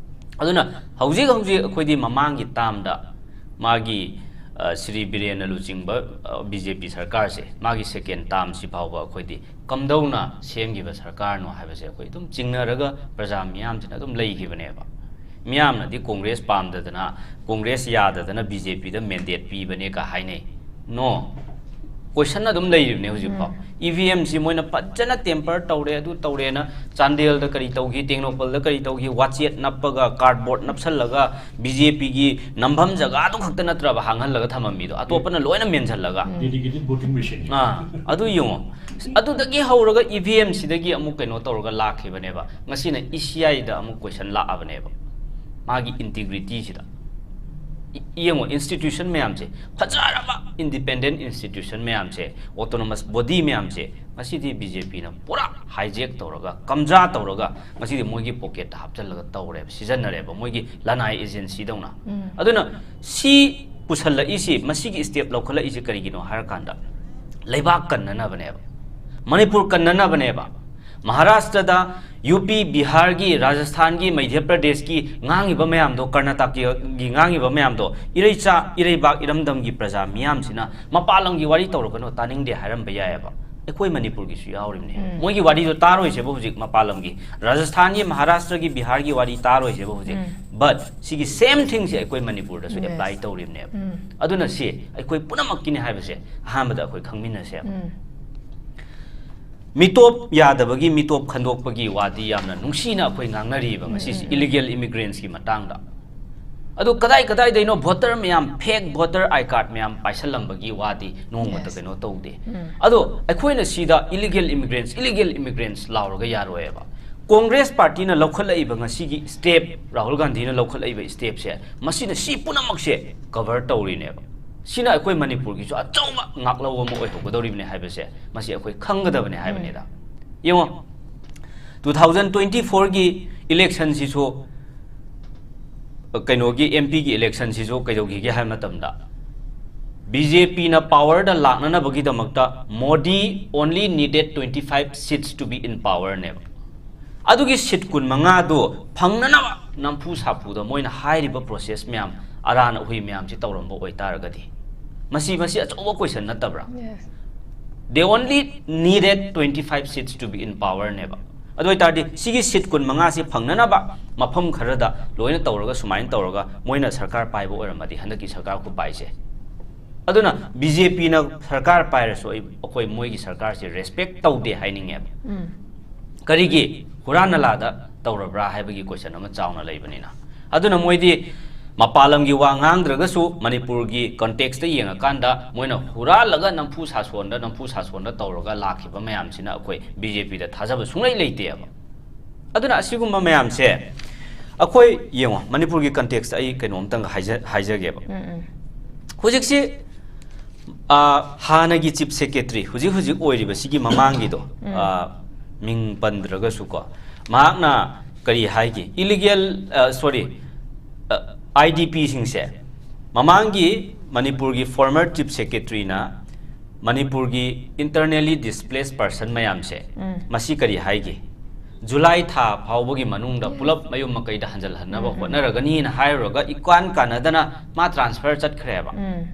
ꯑꯗꯨꯅ ꯍꯧꯖꯤꯛ ꯍꯧꯖꯤꯛ ꯑꯩꯈꯣꯏꯗꯤ ꯃꯃꯥꯡꯒꯤ ꯇꯥꯝꯗ ꯃꯥꯒꯤ, ꯑ, ꯁ꯭ꯔꯤ ꯕꯤꯔꯦꯟꯅ ꯂꯨꯆꯤꯡꯕ, ꯑ, ꯕꯤ ꯖꯦ ꯄꯤ ꯁꯔꯀꯥꯔꯁꯦ, ꯃꯥꯒꯤ second termꯁꯤ ꯐꯥꯎꯕ ꯑꯩꯈꯣꯏꯗꯤ ꯀꯝꯗꯧꯅ ꯁꯦꯝꯈꯤꯕ ꯁꯔꯀꯥꯔꯅꯣ ꯍꯥꯏꯕꯁꯦ ꯑꯩꯈꯣꯏ ꯑꯗꯨꯝ ꯆꯤꯡꯅꯔꯒ ꯄ꯭ꯔꯖꯥ ꯃꯤꯌꯥꯝꯁꯤꯅ ꯑꯗꯨꯝ ꯂꯩꯈꯤꯕꯅꯦꯕ꯫ ꯃꯤꯌꯥꯝꯅꯗꯤ ꯀꯣꯡꯒ꯭ꯔꯦꯁ ꯄꯥꯝꯗꯗꯅ, ꯀꯣꯡꯒ꯭ꯔꯦꯁ ꯌꯥꯗꯗꯅ ꯕꯤ ꯖꯦ ꯄꯤꯗ mandate ꯄꯤꯕꯅꯦ ꯀ ꯍꯥꯏꯅꯩ꯫ No꯫ Question ꯑꯗꯨꯝ ꯂꯩꯔꯤꯕꯅꯦ ꯍꯧꯖꯤꯛꯐꯥꯎ꯫ ꯎꯝ꯫ ꯏ ꯚꯤ ꯑꯦꯝꯁꯤ ꯃꯣꯏꯅ ꯐꯖꯅ tamper ꯇꯧꯔꯦ, ꯑꯗꯨ ꯇꯧꯔꯦꯅ, ꯆꯥꯟꯗꯦꯜꯗ ꯀꯔꯤ ꯇꯧꯈꯤ, ꯇꯦꯡꯅꯧꯄꯜꯗ ꯀꯔꯤ ꯇꯧꯈꯤ, ꯋꯥꯆꯦꯠ ꯅꯞꯄꯒ, cardboard ꯅꯞꯁꯜꯂꯒ, ꯕꯤ ꯖꯦ ꯄꯤꯒꯤ ꯅꯝꯐꯝ ꯖꯒꯥꯗꯨ ꯈꯛꯇ ꯅꯠꯇ꯭ꯔꯕ ꯍꯥꯡꯍꯜꯂꯒ ꯊꯝꯃꯝꯃꯤꯗꯣ, ꯑꯇꯣꯞꯄꯅ ꯂꯣꯏꯅ ꯃꯦꯟꯁꯤꯜꯂꯒ꯫ Dedicated voting machine꯫ ꯑꯥ, ꯑꯗꯨ ꯌꯦꯡꯉꯣ꯫ ꯑꯗꯨꯗꯒꯤ ꯍꯧꯔꯒ ꯏ ꯚꯤ ꯑꯦꯝꯁꯤꯗꯒꯤ ꯑꯃꯨꯛ ꯀꯩꯅꯣ ꯇꯧꯔꯒ ꯂꯥꯛꯈꯤꯕꯅꯦꯕ꯫ ꯉꯁꯤꯅ ꯏ ꯁꯤ ꯑꯥꯏꯗ ꯑꯃꯨꯛ question ꯂꯥꯛꯑꯕꯅꯦꯕ꯫ ꯃꯥꯒꯤ integrityꯁꯤꯗ꯫ ꯏ-, ꯌꯦꯡꯉꯣ, institution ꯃꯌꯥꯝꯁꯦ, ꯐꯖꯔꯕ independent institution ꯃꯌꯥꯝꯁꯦ, autonomous body ꯃꯌꯥꯝꯁꯦ, ꯉꯁꯤꯗꯤ ꯕꯤ ꯖꯦ ꯄꯤꯅ ꯄꯨꯔꯥ hijack ꯇꯧꯔꯒ, ꯀꯝꯖꯥ ꯇꯧꯔꯒ, ꯉꯁꯤꯗꯤ ꯃꯣꯏꯒꯤ pocketꯇ ꯍꯥꯞꯆꯤꯜꯂꯒ ꯇꯧꯔꯦꯕ, ꯁꯤꯖꯤꯟꯅꯔꯦꯕ, ꯃꯣꯏꯒꯤ ꯂꯅꯥꯏ agencyꯗꯧꯅ꯫ ꯎꯝ꯫ ꯑꯗꯨꯅ ꯁꯤ ꯄꯨꯁꯜꯂꯛꯏꯁꯤ, ꯃꯁꯤꯒꯤ step ꯂꯧꯈꯠꯂꯛꯏꯁꯤ ꯀꯔꯤꯒꯤꯅꯣ ꯍꯥꯏꯔꯀꯥꯟꯗ, ꯂꯩꯕꯥꯛ ꯀꯟꯅꯅꯕꯅꯦꯕ, ꯃꯅꯤꯄꯨꯔ ꯀꯟꯅꯅꯕꯅꯦꯕ꯫ ꯃꯍꯥꯔꯥꯁꯇ꯭ꯔꯗ, ꯌꯨ ꯄꯤ, ꯕꯤꯍꯥꯔꯒꯤ, ꯔꯥꯖꯁꯊꯥꯟꯒꯤ, ꯃꯙ꯭ꯌ ꯄ꯭ꯔꯗꯦꯁꯀꯤ ꯉꯥꯡꯉꯤꯕ ꯃꯌꯥꯝꯗꯣ, ꯀꯔꯅꯥꯇꯀꯒꯤ ꯉꯥꯡꯉꯤꯕ ꯃꯌꯥꯝꯗꯣ, ꯏꯔꯩꯆꯥ, ꯏꯔꯩꯕꯥꯛ, ꯏꯔꯝꯗꯝꯒꯤ ꯄ꯭ꯔꯖꯥ ꯃꯤꯌꯥꯝꯁꯤꯅ ꯃꯄꯥꯟ ꯂꯝꯒꯤ ꯋꯥꯔꯤ ꯇꯧꯔꯛꯀꯅꯣ, ꯇꯥꯅꯤꯡꯗꯦ ꯍꯥꯏꯔꯝꯕ ꯌꯥꯏꯑꯕ꯫ ꯑꯩꯈꯣꯏ ꯃꯅꯤꯄꯨꯔꯒꯤꯁꯨ ꯌꯥꯎꯔꯤꯕꯅꯦ꯫ ꯎꯝ꯫ ꯃꯣꯏꯒꯤ ꯋꯥꯔꯤꯗꯣ ꯇꯥꯔꯣꯏꯁꯦꯕ ꯍꯧꯖꯤꯛ ꯃꯄꯥꯟ ꯂꯝꯒꯤ꯫ ꯔꯥꯖꯁꯊꯥꯟꯒꯤ, ꯃꯍꯥꯔꯥꯁꯇ꯭ꯔꯒꯤ, ꯕꯤꯍꯥꯔꯒꯤ ꯋꯥꯔꯤ ꯇꯥꯔꯣꯏꯁꯦꯕ ꯍꯧꯖꯤꯛ꯫ ꯎꯝ꯫ But ꯁꯤꯒꯤ same thingꯁꯦ ꯑꯩꯈꯣꯏ ꯃꯅꯤꯄꯨꯔꯗꯁꯨ Yes. apply ꯇꯧꯔꯤꯕꯅꯦꯕ꯫ ꯎꯝ꯫ ꯑꯗꯨꯅ ꯁꯤ ꯑꯩꯈꯣꯏ ꯄꯨꯝꯅꯃꯛꯀꯤꯅꯤ ꯍꯥꯏꯕꯁꯦ ꯑꯍꯥꯟꯕꯗ ꯑꯩꯈꯣꯏ ꯈꯪꯃꯤꯟꯅꯁꯦꯕ꯫ ꯎꯝ꯫ ꯃꯤꯇꯣꯞ ꯌꯥꯗꯕꯒꯤ, ꯃꯤꯇꯣꯞ ꯈꯟꯗꯣꯛꯄꯒꯤ ꯋꯥꯗꯤ ꯌꯥꯝꯅ ꯅꯨꯡꯁꯤꯅ ꯑꯩꯈꯣꯏ ꯉꯥꯡꯅꯔꯤꯕ ꯎꯝ, ꯉꯁꯤꯁꯤ, ꯎꯝ, ꯎꯝ꯫ Illegal immigrants ꯀꯤ ꯃꯇꯥꯡꯗ꯫ ꯑꯗꯨ ꯀꯗꯥꯏ ꯀꯗꯥꯏꯗꯩꯅꯣ voter ꯃꯌꯥꯝ, fake voter I card ꯃꯌꯥꯝ ꯄꯥꯏꯁꯜꯂꯝꯕꯒꯤ ꯋꯥꯗꯤ ꯅꯣꯡꯃꯇ Yes. ꯀꯩꯅꯣ ꯇꯧꯗꯦ꯫ ꯎꯝ꯫ ꯑꯗꯣ ꯑꯩꯈꯣꯏꯅ ꯁꯤꯗ illegal immigrants, illegal immigrants ꯂꯥꯎꯔꯒ ꯌꯥꯔꯣꯏꯕ꯫ ꯀꯣꯡꯒ꯭ꯔꯦꯁ ꯄꯥꯔꯇꯤꯅ ꯂꯧꯈꯠꯂꯛꯏꯕ ꯉꯁꯤꯒꯤ ꯁ꯭ꯇꯦꯞ, ꯔꯥꯍꯨꯜ ꯒꯥꯟꯙꯤꯅ ꯂꯧꯈꯠꯂꯛꯏꯕ ꯁ꯭ꯇꯦꯞꯁꯦ, ꯃꯁꯤꯅ ꯁꯤ ꯄꯨꯝꯅꯃꯛꯁꯦ ꯀꯚꯔ ꯇꯧꯔꯤꯅꯦꯕ꯫ ꯁꯤꯅ ꯑꯩꯈꯣꯏ ꯃꯅꯤꯄꯨꯔꯒꯤꯁꯨ ꯑꯆꯧꯕ ꯉꯥꯛꯂꯧ ꯑꯃ ꯑꯣꯏꯍꯧꯒꯗꯧꯔꯤꯕꯅꯦ ꯍꯥꯏꯕꯁꯦ, ꯃꯁꯤ ꯑꯩꯈꯣꯏ ꯈꯪꯒꯗꯕꯅꯦ ꯍꯥꯏꯕꯅꯤꯗ꯫ ꯌꯦꯡꯉꯣ, ꯇꯨ ꯊꯥꯎꯖꯟ ꯇ꯭ꯋꯦꯟꯇꯤ ꯐꯣꯔꯒꯤ ꯏꯂꯦꯛꯁꯟꯁꯤꯁꯨ, ꯀꯩꯅꯣꯒꯤ, ꯑꯦꯝ ꯄꯤꯒꯤ ꯏꯂꯦꯛꯁꯟꯁꯤꯁꯨ ꯀꯩꯗꯧꯈꯤꯒꯦ ꯍꯥꯏꯕ ꯃꯇꯝꯗ, ꯕꯤ ꯖꯦ ꯄꯤꯅ ꯄꯥꯋꯔꯗ ꯂꯥꯛꯅꯅꯕꯒꯤꯗꯃꯛꯇ Modi only needed twenty five seats to be in power ꯅꯦꯕ꯫ ꯑꯗꯨꯒꯤ ꯁꯤꯠ ꯀꯨꯟꯃꯉꯥꯗꯨ ꯐꯪꯅꯅꯕ ꯅꯝꯐꯨ ꯁꯥꯐꯨꯗ ꯃꯣꯏꯅ ꯍꯥꯏꯔꯤꯕ ꯄ꯭ꯔꯣꯁꯦꯁ ꯃꯌꯥꯝ, ꯑꯔꯥꯟ ꯑꯍꯨꯏ ꯃꯌꯥꯝꯁꯤ ꯇꯧꯔꯝꯕ ꯑꯣꯏꯇꯥꯔꯒꯗꯤ, ꯃꯁꯤ, ꯃꯁꯤ ꯑꯆꯧꯕ ꯀꯣꯏꯁꯟ ꯅꯠꯇꯕ꯭ꯔꯥ? Yes. They only needed twenty five seats to be in power ꯅꯦꯕ꯫ ꯑꯗꯨ ꯑꯣꯏꯇꯥꯔꯗꯤ ꯁꯤꯒꯤ ꯁꯤꯠ ꯀꯨꯟꯃꯉꯥꯁꯤ ꯐꯪꯅꯅꯕ ꯃꯐꯝ ꯈꯔꯗ ꯂꯣꯏꯅ ꯇꯧꯔꯒ, ꯁꯨꯃꯥꯏꯅ ꯇꯧꯔꯒ ꯃꯣꯏꯅ ꯁꯔꯀꯥꯔ ꯄꯥꯏꯕ ꯑꯣꯏꯔꯝꯃꯗꯤ, ꯍꯟꯗꯛꯀꯤ ꯁꯔꯀꯥꯔ ꯈꯨꯄꯥꯏꯁꯦ꯫ ꯑꯗꯨꯅ ꯕꯤ ꯖꯦ ꯄꯤꯅ ꯁꯔꯀꯥꯔ ꯄꯥꯏꯔꯁꯨ ꯑꯩ, ꯑꯩꯈꯣꯏ ꯃꯣꯏꯒꯤ ꯁꯔꯀꯥꯔꯁꯦ ꯔꯦꯁꯄꯦꯛ ꯇꯧꯗꯦ ꯍꯥꯏꯅꯤꯡꯉꯦꯕ꯫ ꯎꯝ. ꯀꯔꯤꯒꯤ? ꯍꯨꯔꯥꯟ ꯅꯂꯥꯗ ꯇꯧꯔꯕ꯭ꯔꯥ ꯍꯥꯏꯕꯒꯤ ꯀꯣꯏꯁꯟ ꯑꯃ ꯆꯥꯎꯅ ꯂꯩꯕꯅꯤꯅ꯫ ꯑꯗꯨꯅ ꯃꯣꯏꯗꯤ ꯃꯄꯥꯟ ꯂꯝꯒꯤ ꯋꯥ ꯉꯥꯡꯗ꯭ꯔꯒꯁꯨ ꯃꯅꯤꯄꯨꯔꯒꯤ ꯀꯟꯇꯦꯛꯁꯇ ꯌꯦꯡꯉꯀꯥꯟꯗ ꯃꯣꯏꯅ ꯍꯨꯔꯥꯜꯂꯒ ꯅꯝꯐꯨ ꯁꯥꯁꯣꯟꯗ, ꯅꯝꯐꯨ ꯁꯥꯁꯣꯟꯗ ꯇꯧꯔꯒ ꯂꯥꯛꯈꯤꯕ ꯃꯌꯥꯝꯁꯤꯅ ꯑꯩꯈꯣꯏ ꯕꯤ ꯖꯦ ꯄꯤꯗ ꯊꯥꯖꯕ ꯁꯨꯡꯂꯩ ꯂꯩꯇꯦꯕ꯫ ꯑꯗꯨꯅ ꯑꯁꯤꯒꯨꯝꯕ ꯃꯌꯥꯝꯁꯦ ꯑꯩꯈꯣꯏ, ꯌꯦꯡꯉꯣ, ꯃꯅꯤꯄꯨꯔꯒꯤ ꯀꯟꯇꯦꯛꯁꯇ ꯑꯩ ꯀꯩꯅꯣꯝꯇꯪꯒ ꯍꯥꯏꯖ-, ꯍꯥꯏꯖꯒꯦꯕ꯫ ꯎꯝ, ꯎꯝ. ꯍꯧꯖꯤꯛꯁꯤ, ꯑ, ꯍꯥꯟꯅꯒꯤ ꯆꯤꯐ ꯁꯦꯀ꯭ꯔꯦꯇꯔꯤ, ꯍꯧꯖꯤꯛ ꯍꯧꯖꯤꯛ ꯑꯣꯏꯔꯤꯕ ꯁꯤꯒꯤ ꯃꯃꯥꯡꯒꯤꯗꯣ, ꯎꯝ. ꯑ, ꯃꯤꯡ ꯄꯟꯗ꯭ꯔꯒꯁꯨꯀꯣ, ꯃꯍꯥꯛꯅ ꯀꯔꯤ ꯍꯥꯏꯒꯦ? ꯏꯂꯤꯒꯦꯜ, ꯑ, ꯁꯣꯔꯤ, ꯑ, ꯑꯥꯏ ꯗꯤ ꯄꯤꯁꯤꯡꯁꯦ ꯃꯃꯥꯡꯒꯤ ꯃꯅꯤꯄꯨꯔꯒꯤ ꯐꯣꯔꯃꯔ ꯆꯤꯐ ꯁꯦꯀ꯭ꯔꯦꯇꯔꯤꯅ ꯃꯅꯤꯄꯨꯔꯒꯤ internally displaced person ꯃꯌꯥꯝꯁꯦ, ꯎꯝ. ꯃꯁꯤ ꯀꯔꯤ ꯍꯥꯏꯒꯦ? ꯖꯨꯂꯥꯏ ꯊꯥ ꯐꯥꯎꯕꯒꯤ ꯃꯅꯨꯡꯗ Yes. ꯄꯨꯂꯞ ꯃꯌꯨꯝ ꯃꯀꯩꯗ ꯍꯟꯖꯜꯍꯟꯅꯕ ꯎꯝ, ꯎꯝ. ꯍꯣꯠꯅꯔꯒꯅꯤꯅ ꯍꯥꯏꯔꯨꯔꯒ, ꯏꯀꯥꯟ ꯀꯥꯟꯅꯗꯅ ꯃꯥ ꯇ꯭ꯔꯥꯟꯁꯐꯔ ꯆꯠꯈ꯭ꯔꯦꯕ꯫ ꯎꯝ.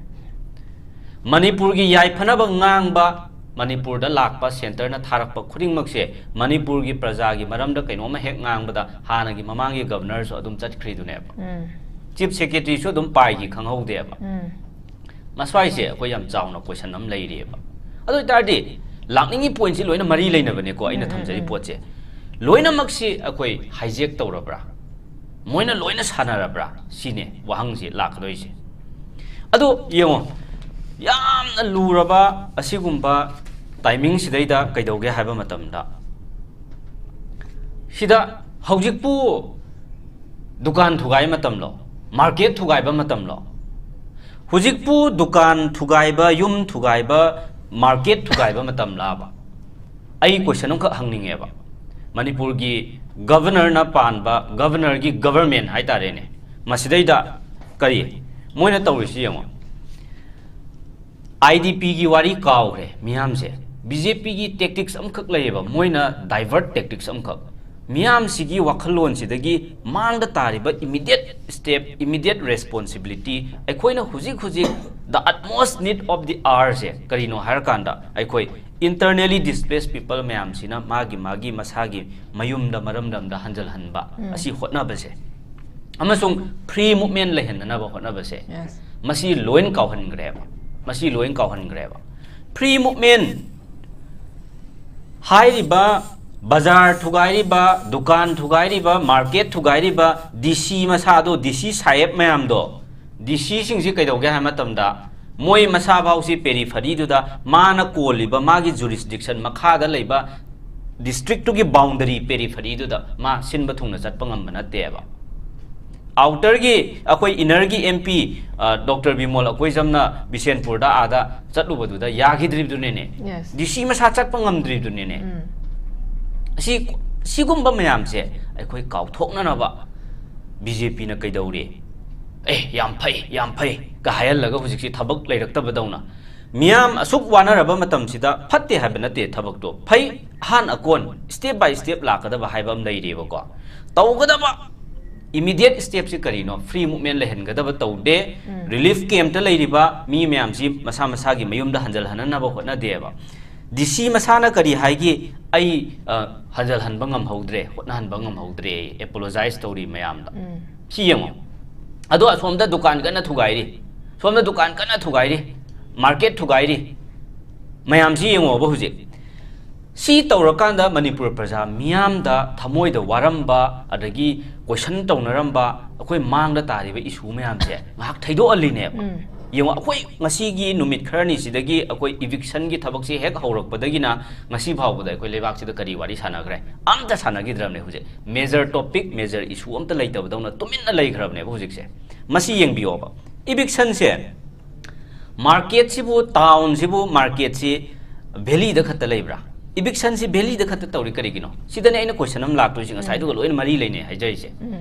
ꯃꯅꯤꯄꯨꯔꯒꯤ ꯌꯥꯏꯐꯅꯕ ꯉꯥꯡꯕ, ꯃꯅꯤꯄꯨꯔꯗ ꯂꯥꯛꯄ, ꯁꯦꯟꯇꯔꯅ ꯊꯥꯔꯛꯄ ꯈꯨꯗꯤꯡꯃꯛꯁꯦ ꯃꯅꯤꯄꯨꯔꯒꯤ ꯄ꯭ꯔꯖꯥꯒꯤ ꯃꯔꯝꯗ ꯀꯩꯅꯣꯝꯃ ꯍꯦꯛ ꯉꯥꯡꯕꯗ, ꯍꯥꯟꯅꯒꯤ ꯃꯃꯥꯡꯒꯤ ꯒꯕꯅꯔꯁꯨ ꯑꯗꯨꯝ ꯆꯠꯈ꯭ꯔꯤꯗꯨꯅꯦꯕ꯫ ꯎꯝ. ꯆꯤꯐ ꯁꯦꯀ꯭ꯔꯦꯇꯔꯤꯁꯨ ꯑꯗꯨꯝ ꯄꯥꯏꯈꯤ, ꯈꯪꯍꯧꯗꯦꯕ꯫ ꯎꯝ. ꯃꯁ꯭ꯋꯥꯏꯁꯦ ꯑꯩꯈꯣꯏ ꯌꯥꯝ ꯆꯥꯎꯅ ꯀꯣꯏꯁꯟ ꯑꯃ ꯂꯩꯔꯤꯑꯕ꯫ ꯑꯗꯨ ꯑꯣꯏꯇꯥꯔꯗꯤ ꯂꯥꯛꯅꯤꯡꯉꯤ ꯄꯣꯏꯟꯠꯁꯤ ꯂꯣꯏꯅ ꯃꯔꯤ ꯂꯩꯅꯕꯅꯦꯀꯣ, ꯑꯩꯅ ꯎꯝ, ꯎꯝ, ꯊꯝꯖꯔꯤ ꯎꯝ. ꯄꯣꯠꯁꯦ꯫ ꯂꯣꯏꯅꯃꯛꯁꯤ ꯑꯩꯈꯣꯏ ꯍꯥꯏꯖꯦꯛ ꯇꯧꯔꯕ꯭ꯔꯥ? ꯃꯣꯏꯅ ꯂꯣꯏꯅ ꯁꯥꯟꯅꯔꯕ꯭ꯔꯥ? ꯁꯤꯅꯦ ꯋꯥꯍꯪꯁꯤ ꯂꯥꯛꯀꯗꯣꯏꯁꯦ꯫ ꯑꯗꯨ ꯌꯦꯡꯉꯣ, ꯌꯥꯝꯅ ꯂꯨꯔꯕ ꯑꯁꯤꯒꯨꯝꯕ ꯇꯥꯏꯃꯤꯡꯁꯤꯗꯩꯗ ꯀꯩꯗꯧꯒꯦ ꯍꯥꯏꯕ ꯃꯇꯝꯗ, ꯁꯤꯗ ꯍꯧꯖꯤꯛꯄꯨ ꯗꯨꯀꯥꯟ ꯊꯨꯒꯥꯏ ꯃꯇꯝꯂꯣ? ꯃꯥꯔꯀꯦꯠ ꯊꯨꯒꯥꯏꯕ ꯃꯇꯝꯂꯣ? ꯍꯧꯖꯤꯛꯄꯨ ꯗꯨꯀꯥꯟ ꯊꯨꯒꯥꯏꯕ, ꯌꯨꯝ ꯊꯨꯒꯥꯏꯕ, ꯃꯥꯔꯀꯦꯠ ꯊꯨꯒꯥꯏꯕ ꯃꯇꯝꯂꯥꯕ? ꯑꯩ ꯀꯣꯏꯁꯟ ꯑꯃꯈꯛ ꯍꯪꯅꯤꯡꯉꯦꯕ꯫ ꯃꯅꯤꯄꯨꯔꯒꯤ ꯒꯕꯔꯅꯔꯅ ꯄꯥꯟꯕ, ꯒꯕꯔꯅꯔꯒꯤ ꯒꯕꯔꯃꯦꯟ ꯍꯥꯏꯇꯥꯔꯦꯅꯦ, ꯃꯁꯤꯗꯩꯗ ꯀꯔꯤ ꯃꯣꯏꯅ ꯇꯧꯔꯤꯁꯤ ꯌꯦꯡꯉꯣ꯫ ꯑꯥꯏ ꯗꯤ ꯄꯤꯒꯤ ꯋꯥꯔꯤ ꯀꯥꯎꯈ꯭ꯔꯦ ꯃꯤꯌꯥꯝꯁꯦ꯫ ꯕꯤ ꯖꯦ ꯄꯤꯒꯤ ꯇꯦꯛꯇꯤꯛꯁ ꯑꯃꯈꯛ ꯂꯩꯌꯦꯕ, ꯃꯣꯏꯅ ꯗꯥꯏꯚꯔꯠ ꯇꯦꯛꯇꯤꯛꯁ ꯑꯃꯈꯛ꯫ ꯃꯤꯌꯥꯝꯁꯤꯒꯤ ꯋꯥꯈꯜꯂꯣꯟꯁꯤꯗꯒꯤ ꯃꯥꯡꯗ ꯇꯥꯔꯤꯕ ꯏꯃꯤꯗꯤꯌꯦꯠ ꯁ꯭ꯇꯦꯞ, ꯏꯃꯤꯗꯤꯌꯦꯠ ꯔꯦꯁꯄꯣꯟꯁꯤꯕꯤꯂꯤꯇꯤ, ꯑꯩꯈꯣꯏꯅ ꯍꯧꯖꯤꯛ ꯍꯧꯖꯤꯛ the utmost need of the hour ꯁꯦ ꯀꯔꯤꯅꯣ ꯍꯥꯏꯔꯀꯥꯟꯗ, ꯑꯩꯈꯣꯏ internally displaced people ꯃꯌꯥꯝꯁꯤꯅ ꯃꯥꯒꯤ ꯃꯥꯒꯤ ꯃꯁꯥꯒꯤ ꯃꯌꯨꯝꯗ, ꯃꯔꯝꯗꯝꯗ ꯍꯟꯖꯜꯍꯟꯕ ꯑꯁꯤ ꯍꯣꯠꯅꯕꯁꯦ, ꯑꯃꯁꯨꯡ ꯐ꯭ꯔꯤ ꯃꯨꯞꯃꯦꯟ ꯂꯩꯍꯟꯅꯅꯕ ꯍꯣꯠꯅꯕꯁꯦ, Yes. ꯃꯁꯤ ꯂꯣꯏꯅ ꯀꯥꯎꯍꯟꯈ꯭ꯔꯦꯕ꯫ ꯃꯁꯤ ꯂꯣꯏꯅ ꯀꯥꯎꯍꯟꯈ꯭ꯔꯦꯕ꯫ ꯐ꯭ꯔꯤ ꯃꯨꯞꯃꯦꯟ ꯍꯥꯏꯔꯤꯕ, ꯕꯖꯥꯔ ꯊꯨꯒꯥꯏꯔꯤꯕ, ꯗꯨꯀꯥꯟ ꯊꯨꯒꯥꯏꯔꯤꯕ, ꯃꯥꯔꯀꯦꯠ ꯊꯨꯒꯥꯏꯔꯤꯕ, ꯗꯤ ꯁꯤ ꯃꯁꯥꯗꯣ, ꯗꯤ ꯁꯤ ꯁꯥꯍꯦꯕ ꯃꯌꯥꯝꯗꯣ, ꯗꯤ ꯁꯤꯁꯤꯡꯁꯤ ꯀꯩꯗꯧꯒꯦ ꯍꯥꯏꯕ ꯃꯇꯝꯗ, ꯃꯣꯏ ꯃꯁꯥ ꯐꯥꯎꯁꯤ ꯄꯦꯔꯤꯐꯔꯤꯗꯨꯗ, ꯃꯥꯅ ꯀꯣꯜꯂꯤꯕ ꯃꯥꯒꯤ ꯖꯨꯔꯤꯁꯗꯤꯛꯁꯟ ꯃꯈꯥꯗ ꯂꯩꯕ ꯗꯤꯁꯇ꯭ꯔꯤꯛꯇꯨꯒꯤ ꯕꯥꯎꯟꯗꯔꯤ ꯄꯦꯔꯤꯐꯔꯤꯗꯨꯗ ꯃꯥ ꯁꯤꯟꯕ ꯊꯨꯡꯅ ꯆꯠꯄ ꯉꯝꯕ ꯅꯠꯇꯦꯕ꯫ ꯑꯥꯎꯇꯔꯒꯤ, ꯑꯩꯈꯣꯏ ꯏꯅꯔꯒꯤ ꯑꯦꯝ ꯄꯤ ꯗꯣꯛꯇꯔ ꯕꯤꯃꯣꯜ ꯑꯀꯣꯏꯖꯝꯅ ꯕꯤꯁꯦꯟꯄꯨꯔꯗ ꯑꯥꯗ ꯆꯠꯂꯨꯕꯗꯨꯗ ꯌꯥꯈꯤꯗ꯭ꯔꯤꯕꯗꯨꯅꯤꯅꯦ꯫ Yes. ꯗꯤ ꯁꯤ ꯃꯁꯥ ꯆꯠꯄ ꯉꯝꯗ꯭ꯔꯤꯕꯗꯨꯅꯤꯅꯦ꯫ ꯎꯝ. ꯑꯁꯤ, ꯁꯤꯒꯨꯝꯕ ꯃꯌꯥꯝꯁꯦ ꯑꯩꯈꯣꯏ ꯀꯥꯎꯊꯣꯛꯅꯅꯕ ꯕꯤ ꯖꯦ ꯄꯤꯅ ꯀꯩꯗꯧꯔꯤ? "ꯑꯦ, ꯌꯥꯝ ꯐꯩ, ꯌꯥꯝ ꯐꯩ" ꯀ ꯍꯥꯏꯍꯜꯂꯒ ꯍꯧꯖꯤꯛꯁꯤ ꯊꯕꯛ ꯂꯩꯔꯛꯇꯕꯗꯧꯅ, ꯃꯤꯌꯥꯝ ꯑꯁꯨꯛ ꯋꯥꯅꯔꯕ ꯃꯇꯝꯁꯤꯗ, ꯐꯠꯇꯦ ꯍꯥꯏꯕ ꯅꯠꯇꯦ ꯊꯕꯛꯇꯣ, ꯐꯩ, ꯑꯍꯥꯟ ꯑꯀꯣꯟ, step by step ꯂꯥꯛꯀꯗꯕ ꯍꯥꯏꯕ ꯑꯃ ꯂꯩꯔꯤꯕꯀꯣ꯫ ꯇꯧꯒꯗꯕ ꯏꯃꯤꯗꯤꯌꯦꯠ ꯁ꯭ꯇꯦꯞꯁꯤ ꯀꯔꯤꯅꯣ? ꯐ꯭ꯔꯤ ꯃꯨꯞꯃꯦꯟ ꯂꯩꯍꯟꯒꯗꯕ ꯇꯧꯗꯦ꯫ ꯔꯤꯂꯤꯐ ꯀꯦꯝꯞꯇ ꯂꯩꯔꯤꯕ ꯃꯤ ꯃꯌꯥꯝꯁꯤ ꯃꯁꯥ ꯃꯁꯥꯒꯤ ꯃꯌꯨꯝꯗ ꯍꯟꯖꯜꯍꯟꯅꯅꯕ ꯍꯣꯠꯅꯗꯦꯕ꯫ ꯗꯤ ꯁꯤ ꯃꯁꯥꯅ ꯀꯔꯤ ꯍꯥꯏꯒꯦ? "ꯑꯩ, ꯑ, ꯍꯟꯖꯜꯍꯟꯕ ꯉꯝꯍꯧꯗ꯭ꯔꯦ, ꯍꯣꯠꯅꯍꯟꯕ ꯉꯝꯍꯧꯗ꯭ꯔꯦ", ꯑꯦꯄꯣꯂꯣꯖꯥꯏꯁ ꯇꯧꯔꯤ ꯃꯌꯥꯝꯗ꯫ ꯁꯤ ꯌꯦꯡꯉꯣ꯫ ꯑꯗꯣ ꯑꯁꯣꯝꯗ ꯗꯨꯀꯥꯟ ꯀꯟꯅ ꯊꯨꯒꯥꯏꯔꯤ, ꯁꯣꯝꯗ ꯗꯨꯀꯥꯟ ꯀꯟꯅ ꯊꯨꯒꯥꯏꯔꯤ, ꯃꯥꯔꯀꯦꯠ ꯊꯨꯒꯥꯏꯔꯤ, ꯃꯌꯥꯝꯁꯤ ꯌꯦꯡꯉꯣꯕ ꯍꯧꯖꯤꯛ꯫ ꯁꯤ ꯇꯧꯔꯀꯥꯟꯗ ꯃꯅꯤꯄꯨꯔ ꯄ꯭ꯔꯖꯥ ꯃꯤꯌꯥꯝꯗ ꯊꯃꯣꯏꯗ ꯋꯥꯔꯝꯕ, ꯑꯗꯒꯤ ꯀꯣꯏꯁꯟ ꯇꯧꯅꯔꯝꯕ, ꯑꯩꯈꯣꯏ ꯃꯥꯡꯗ ꯇꯥꯔꯤꯕ ꯏꯁꯨ ꯃꯌꯥꯝꯁꯦ ꯉꯥꯏꯍꯥꯛ ꯊꯩꯗꯣꯛꯍꯜꯂꯤꯅꯦꯕ꯫ ꯎꯝ. ꯌꯦꯡꯉꯣ, ꯑꯩꯈꯣꯏ ꯉꯁꯤꯒꯤ ꯅꯨꯃꯤꯠ ꯈꯔꯅꯤꯁꯤꯗꯒꯤ ꯑꯩꯈꯣꯏ ꯏꯚꯤꯛꯁꯟꯒꯤ ꯊꯕꯛꯁꯤ ꯍꯦꯛ ꯍꯧꯔꯛꯄꯗꯒꯤꯅ ꯉꯁꯤ ꯐꯥꯎꯕꯗ ꯑꯩꯈꯣꯏ ꯂꯩꯕꯥꯛꯁꯤꯗ ꯀꯔꯤ ꯋꯥꯔꯤ ꯁꯥꯟꯅꯈ꯭ꯔꯦ? ꯑꯝꯇ ꯁꯥꯟꯅꯈꯤꯗ꯭ꯔꯕꯅꯦ꯫ ꯍꯧꯖꯤꯛ ꯃꯦꯖꯔ ꯇꯣꯄꯤꯛ, ꯃꯦꯖꯔ ꯏꯁꯨ ꯑꯝꯇ ꯂꯩꯇꯕꯗꯧꯅ ꯇꯨꯃꯤꯟꯅ ꯂꯩꯈ꯭ꯔꯕꯅꯦꯕ ꯍꯧꯖꯤꯛꯁꯦ꯫ ꯃꯁꯤ ꯌꯦꯡꯕꯤꯌꯣꯕ, ꯏꯚꯤꯛꯁꯟꯁꯦ, ꯃꯥꯔꯀꯦꯠꯁꯤꯕꯨ, ꯇꯥꯎꯟꯁꯤꯕꯨ, ꯃꯥꯔꯀꯦꯠꯁꯤ ꯚꯦꯂꯤꯗ ꯈꯛꯇ ꯂꯩꯕ꯭ꯔꯥ? ꯏꯚꯤꯛꯁꯟꯁꯤ ꯚꯦꯂꯤꯗ ꯈꯛꯇ ꯇꯧꯔꯤ ꯀꯔꯤꯒꯤꯅꯣ? ꯁꯤꯗꯅꯦ ꯑꯩꯅ ꯀꯣꯏꯁꯟ ꯑꯃ ꯂꯥꯛꯇꯣꯏꯁꯤ, ꯉꯁꯥꯏꯗꯨꯒ ꯂꯣꯏꯅ ꯃꯔꯤ ꯂꯩꯅꯩ ꯍꯥꯏꯖꯔꯤꯁꯦ꯫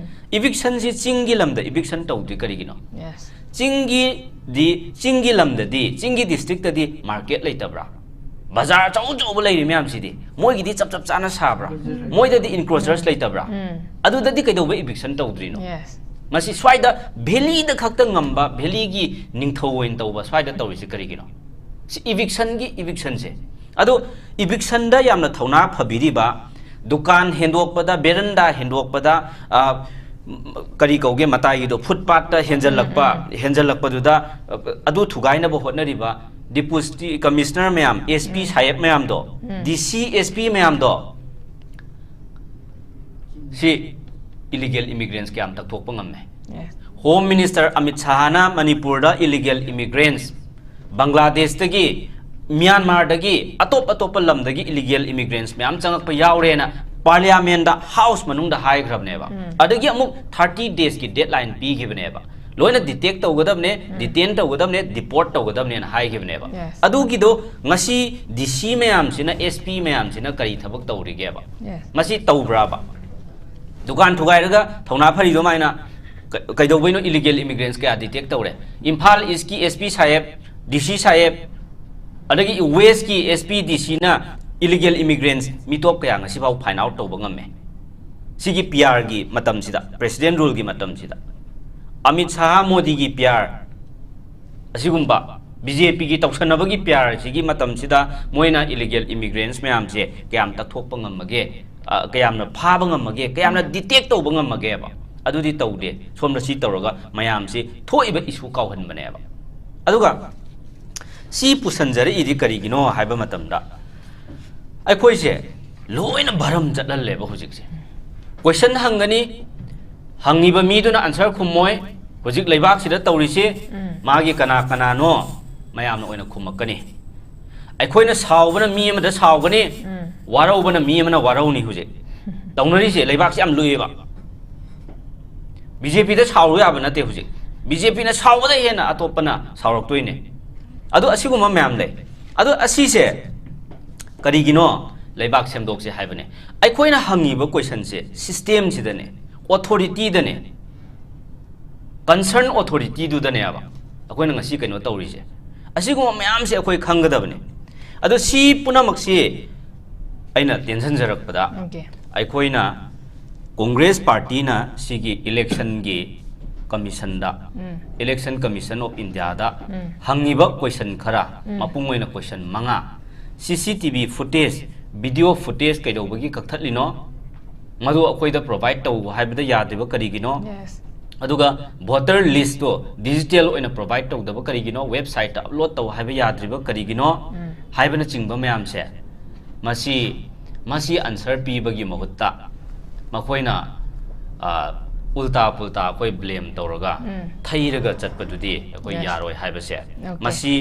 ꯏꯚꯤꯛꯁꯟꯁꯤ ꯆꯤꯡꯒꯤ ꯂꯝꯗ ꯏꯚꯤꯛꯁꯟ ꯇꯧꯗ꯭ꯔꯤ ꯀꯔꯤꯒꯤꯅꯣ? Yes. ꯆꯤꯡꯒꯤꯗꯤ, ꯆꯤꯡꯒꯤ ꯂꯝꯗꯗꯤ, ꯆꯤꯡꯒꯤ ꯗꯤꯁꯇ꯭ꯔꯤꯛꯇꯗꯤ ꯃꯥꯔꯀꯦꯠ ꯂꯩꯇꯕ꯭ꯔꯥ? ꯕꯖꯥꯔ ꯑꯆꯧ ꯑꯆꯧꯕ ꯂꯩꯔꯤ ꯃꯌꯥꯝꯁꯤꯗꯤ, ꯃꯣꯏꯒꯤꯗꯤ ꯆꯞ ꯆꯞ ꯆꯥꯅ ꯁꯥꯕ꯭ꯔꯥ? ꯃꯣꯏꯗꯗꯤ ꯏꯟꯀ꯭ꯔꯣꯆꯔꯁ ꯂꯩꯇꯕ꯭ꯔꯥ? ꯑꯗꯨꯗꯗꯤ ꯀꯩꯗꯧꯕ ꯏꯚꯤꯛꯁꯟ ꯇꯧꯗ꯭ꯔꯤꯅꯣ? Yes. ꯃꯁꯤ ꯁ꯭ꯋꯥꯏꯗ ꯚꯦꯂꯤꯗ ꯈꯛꯇ ꯉꯝꯕ, ꯚꯦꯂꯤꯒꯤ ꯅꯤꯡꯊꯧ ꯑꯣꯏꯅ ꯇꯧꯕ ꯁ꯭ꯋꯥꯏꯗ ꯇꯧꯔꯤꯁꯤ ꯀꯔꯤꯒꯤꯅꯣ? ꯁꯤ ꯏꯚꯤꯛꯁꯟꯒꯤ ꯏꯚꯤꯛꯁꯟꯁꯦ꯫ ꯑꯗꯣ ꯏꯚꯤꯛꯁꯟꯗ ꯌꯥꯝꯅ ꯊꯧꯅꯥ ꯐꯕꯤꯔꯤꯕ, ꯗꯨꯀꯥꯟ ꯍꯦꯟꯗꯣꯛꯄꯗ, ꯕꯦꯔꯟꯗꯥ ꯍꯦꯟꯗꯣꯛꯄꯗ, ꯑ, ꯀꯔꯤ ꯀꯧꯒꯦ, ꯃꯇꯥꯏꯒꯤꯗꯣ, ꯐꯨꯠꯄꯥꯠꯇ ꯍꯦꯟꯖꯜꯂꯛꯄ, ꯍꯦꯟꯖꯜꯂꯛꯄꯗꯨꯗ, ꯑ, ꯑꯗꯨ ꯊꯨꯒꯥꯏꯅꯕ ꯍꯣꯠꯅꯔꯤꯕ ꯗꯤꯄꯨꯇꯤ ꯀꯃꯤꯁꯅꯔ ꯃꯌꯥꯝ, ꯑꯦꯁ ꯄꯤ ꯁꯥꯍꯦꯕ ꯃꯌꯥꯝꯗꯣ, ꯗꯤ ꯁꯤ, ꯑꯦꯁ ꯄꯤ ꯃꯌꯥꯝꯗꯣ, ꯁꯤ ꯏꯂꯤꯒꯦꯜ ꯏꯃꯤꯒ꯭ꯔꯦꯟꯁ ꯀꯌꯥꯝ ꯇꯛꯊꯣꯛꯄ ꯉꯝꯃꯦ? Yes. ꯍꯣꯝ ꯃꯤꯅꯤꯁꯇꯔ ꯑꯃꯤꯠ ꯁꯥꯍꯅ ꯃꯅꯤꯄꯨꯔꯗ ꯏꯂꯤꯒꯦꯜ ꯏꯃꯤꯒ꯭ꯔꯦꯟꯁ, ꯕꯪꯒ꯭ꯂꯥꯗꯦꯁꯇꯒꯤ, ꯃ꯭ꯌꯥꯟꯃꯥꯔꯗꯒꯤ, ꯑꯇꯣꯞ ꯑꯇꯣꯞꯄ ꯂꯝꯗꯒꯤ ꯏꯂꯤꯒꯦꯜ ꯏꯃꯤꯒ꯭ꯔꯦꯟꯁ ꯃꯌꯥꯝ ꯆꯪꯉꯛꯄ ꯌꯥꯎꯔꯦꯅ ꯄꯥꯔꯂꯤꯌꯥꯃꯦꯟꯗ, ꯍꯥꯎꯁ ꯃꯅꯨꯡꯗ ꯍꯥꯏꯈ꯭ꯔꯕꯅꯦꯕ꯫ ꯑꯗꯒꯤ ꯑꯃꯨꯛ ꯊꯥꯔꯇꯤ ꯗꯦꯖꯀꯤ ꯗꯦꯗꯂꯥꯏꯟ ꯄꯤꯈꯤꯕꯅꯦꯕ꯫ ꯂꯣꯏꯅ ꯗꯤꯇꯦꯛ ꯇꯧꯒꯗꯕꯅꯦ, ꯗꯤꯇꯦꯟ ꯇꯧꯒꯗꯕꯅꯦ, ꯗꯤꯄꯣꯔꯠ ꯇꯧꯒꯗꯕꯅꯦꯅ ꯍꯥꯏꯈꯤꯕꯅꯦꯕ꯫ Yes. ꯑꯗꯨꯒꯤꯗꯣ ꯉꯁꯤ ꯗꯤ ꯁꯤ ꯃꯌꯥꯝꯁꯤꯅ, ꯑꯦꯁ ꯄꯤ ꯃꯌꯥꯝꯁꯤꯅ ꯀꯔꯤ ꯊꯕꯛ ꯇꯧꯔꯤꯒꯦꯕ? Yes. ꯃꯁꯤ ꯇꯧꯕ꯭ꯔꯥꯕ? ꯗꯨꯀꯥꯟ ꯊꯨꯒꯥꯏꯔꯒ ꯊꯧꯅꯥ ꯐꯔꯤꯗꯨꯃꯥꯏꯅ ꯀ-, ꯀꯩꯗꯧꯕꯩꯅꯣ ꯏꯂꯤꯒꯦꯜ ꯏꯃꯤꯒ꯭ꯔꯦꯟꯁ ꯀꯌꯥ ꯗꯤꯇꯦꯛ ꯇꯧꯔꯦ? ꯏꯝꯐꯥꯜ ꯏꯁꯀꯤ ꯑꯦꯁ ꯄꯤ ꯁꯥꯍꯦꯕ, ꯗꯤ ꯁꯤ ꯁꯥꯍꯦꯕ, ꯑꯗꯒꯤ ꯋꯦꯁꯀꯤ ꯑꯦꯁ ꯄꯤ, ꯗꯤ ꯁꯤꯅ ꯏꯂꯤꯒꯦꯜ ꯏꯃꯤꯒ꯭ꯔꯦꯟꯁ ꯃꯤꯇꯣꯞ ꯀꯌꯥ ꯉꯁꯤꯐꯥꯎ ꯐꯥꯏꯟ ꯑꯥꯎꯠ ꯇꯧꯕ ꯉꯝꯃꯦ꯫ ꯁꯤꯒꯤ ꯄꯤ ꯑꯥꯔꯒꯤ ꯃꯇꯝꯁꯤꯗ, ꯄ꯭ꯔꯦꯁꯤꯗꯦꯟ ꯔꯨꯜꯒꯤ ꯃꯇꯝꯁꯤꯗ, ꯑꯃꯤꯠ ꯁꯥꯍ ꯃꯣꯗꯤꯒꯤ ꯄꯤ ꯑꯥꯔ ꯑꯁꯤꯒꯨꯝꯕ ꯕꯤ ꯖꯦ ꯄꯤꯒꯤ ꯇꯧꯁꯟꯅꯕꯒꯤ ꯄꯤ ꯑꯥꯔ ꯑꯁꯤꯒꯤ ꯃꯇꯝꯁꯤꯗ ꯃꯣꯏꯅ ꯏꯂꯤꯒꯦꯜ ꯏꯃꯤꯒ꯭ꯔꯦꯟꯁ ꯃꯌꯥꯝꯁꯦ ꯀꯌꯥꯝ ꯇꯛꯊꯣꯛꯄ ꯉꯝꯃꯒꯦ, ꯑ, ꯀꯌꯥꯝꯅ ꯐꯥꯕ ꯉꯝꯃꯒꯦ, ꯀꯌꯥꯝꯅ ꯗꯤꯇꯦꯛ ꯇꯧꯕ ꯉꯝꯃꯒꯦꯕ? ꯑꯗꯨꯗꯤ ꯇꯧꯗꯦ꯫ ꯁꯣꯝꯗ ꯁꯤ ꯇꯧꯔꯒ ꯃꯌꯥꯝꯁꯤ ꯊꯣꯛꯏꯕ ꯏꯁꯨ ꯀꯥꯎꯍꯟꯕꯅꯦꯕ꯫ ꯑꯗꯨꯒ ꯁꯤ ꯄꯨꯁꯟꯖꯔꯛꯏꯗꯤ ꯀꯔꯤꯒꯤꯅꯣ ꯍꯥꯏꯕ ꯃꯇꯝꯗ, ꯑꯩꯈꯣꯏꯁꯦ ꯂꯣꯏꯅ ꯚꯔꯝ ꯆꯠꯍꯜꯂꯦꯕ ꯍꯧꯖꯤꯛꯁꯦ꯫ ꯀꯣꯏꯁꯟ ꯍꯪꯒꯅꯤ, ꯍꯪꯉꯤꯕ ꯃꯤꯗꯨꯅ ꯑꯟꯁꯔ ꯈꯨꯝꯃꯣꯏ, ꯍꯧꯖꯤꯛ ꯂꯩꯕꯥꯛꯁꯤꯗ ꯇꯧꯔꯤꯁꯤ, ꯎꯝ꯫ ꯃꯥꯒꯤ ꯀꯅꯥ ꯀꯅꯥꯅꯣ ꯃꯌꯥꯝꯅ ꯑꯣꯏꯅ ꯈꯨꯝꯃꯛꯀꯅꯤ꯫ ꯑꯩꯈꯣꯏꯅ ꯁꯥꯎꯕꯅ ꯃꯤ ꯑꯃꯗ ꯁꯥꯎꯒꯅꯤ, ꯎꯝ꯫ ꯋꯥꯔꯧꯕꯅ ꯃꯤ ꯑꯃꯅ ꯋꯥꯔꯧꯅꯤ꯫ ꯍꯧꯖꯤꯛ ꯇꯧꯅꯔꯤꯁꯦ ꯂꯩꯕꯥꯛꯁꯤ ꯌꯥꯝ ꯂꯨꯏꯌꯦꯕ꯫ ꯕꯤ ꯖꯦ ꯄꯤꯗ ꯁꯥꯎꯔꯨ ꯌꯥꯕ ꯅꯠꯇꯦ꯫ ꯍꯧꯖꯤꯛ ꯕꯤ ꯖꯦ ꯄꯤꯅ ꯁꯥꯎꯕꯗ ꯍꯦꯟꯅ ꯑꯇꯣꯞꯄꯅ ꯁꯥꯎꯔꯛꯇꯣꯏꯅꯦ꯫ ꯑꯗꯣ ꯑꯁꯤꯒꯨꯝꯕ ꯃꯌꯥꯝ ꯂꯩ꯫ ꯑꯗꯣ ꯑꯁꯤꯁꯦ ꯀꯔꯤꯒꯤꯅꯣ ꯂꯩꯕꯥꯛ ꯁꯦꯝꯗꯣꯛꯁꯦ ꯍꯥꯏꯕꯅꯦ? ꯑꯩꯈꯣꯏꯅ ꯍꯪꯉꯤꯕ ꯀꯣꯏꯁꯟꯁꯦ ꯁꯤꯁꯇꯦꯝꯁꯤꯗꯅꯦ, ꯑꯣꯊꯣꯔꯤꯇꯤꯗꯅꯦ, ꯀꯟꯁꯔꯟ ꯑꯣꯊꯣꯔꯤꯇꯤꯗꯨꯗꯅꯦꯕ ꯑꯩꯈꯣꯏꯅ ꯉꯁꯤ ꯀꯩꯅꯣ ꯇꯧꯔꯤꯁꯦ꯫ ꯑꯁꯤꯒꯨꯝꯕ ꯃꯌꯥꯝꯁꯦ ꯑꯩꯈꯣꯏ ꯈꯪꯒꯗꯕꯅꯤ꯫ ꯑꯗꯣ ꯁꯤ ꯄꯨꯝꯅꯃꯛꯁꯤ ꯑꯩꯅ ꯇꯦꯟꯁꯤꯟꯖꯔꯛꯄꯗ, ꯑꯣꯀꯦ꯫ ꯑꯩꯈꯣꯏꯅ ꯀꯣꯡꯒ꯭ꯔꯦꯁ ꯄꯥꯔꯇꯤꯅ ꯁꯤꯒꯤ ꯏꯂꯦꯛꯁꯟꯒꯤ ꯀꯃꯤꯁꯟꯗ, ꯎꯝ꯫ Election Commission of Indiaꯗ ꯎꯝ꯫ ꯍꯪꯉꯤꯕ ꯀꯣꯏꯁꯟ ꯈꯔ, ꯎꯝ꯫ ꯃꯄꯨꯡ ꯑꯣꯏꯅ ꯀꯣꯏꯁꯟ ꯃꯉꯥ, ꯁꯤ C T V footage, video footage ꯀꯩꯗꯧꯕꯒꯤ ꯀꯛꯊꯠꯂꯤꯅꯣ? ꯃꯗꯨ ꯑꯩꯈꯣꯏꯗ ꯄ꯭ꯔꯣꯚꯥꯏꯗ ꯇꯧ ꯍꯥꯏꯕꯗ ꯌꯥꯗ꯭ꯔꯤꯕ ꯀꯔꯤꯒꯤꯅꯣ? Yes. ꯑꯗꯨꯒ ꯚꯣꯇꯔ ꯂꯤꯁꯇꯣ ꯗꯤꯖꯤꯇꯦꯜ ꯑꯣꯏꯅ ꯄ꯭ꯔꯣꯚꯥꯏꯗ ꯇꯧꯗꯕ ꯀꯔꯤꯒꯤꯅꯣ? ꯋꯦꯕꯁꯥꯏꯠꯇ ꯑꯞꯂꯣꯗ ꯇꯧ ꯍꯥꯏꯕ ꯌꯥꯗ꯭ꯔꯤꯕ ꯀꯔꯤꯒꯤꯅꯣ? ꯎꯝ꯫ ꯍꯥꯏꯕꯅꯆꯤꯡꯕ ꯃꯌꯥꯝꯁꯦ, ꯃꯁꯤ, ꯃꯁꯤ ꯑꯟꯁꯔ ꯄꯤꯕꯒꯤ ꯃꯍꯨꯠꯇ ꯃꯈꯣꯏꯅ, ꯑ, ꯎꯜꯇꯥ ꯄꯨꯜꯇꯥ ꯑꯩꯈꯣꯏ ꯕ꯭ꯂꯦꯝ ꯇꯧꯔꯒ ꯎꯝ꯫ ꯊꯩꯔꯒ ꯆꯠꯄꯗꯨꯗꯤ ꯑꯩꯈꯣꯏ Yes. ꯌꯥꯔꯣꯏ ꯍꯥꯏꯕꯁꯦ꯫ ꯑꯣꯀꯦ꯫ ꯃꯁꯤ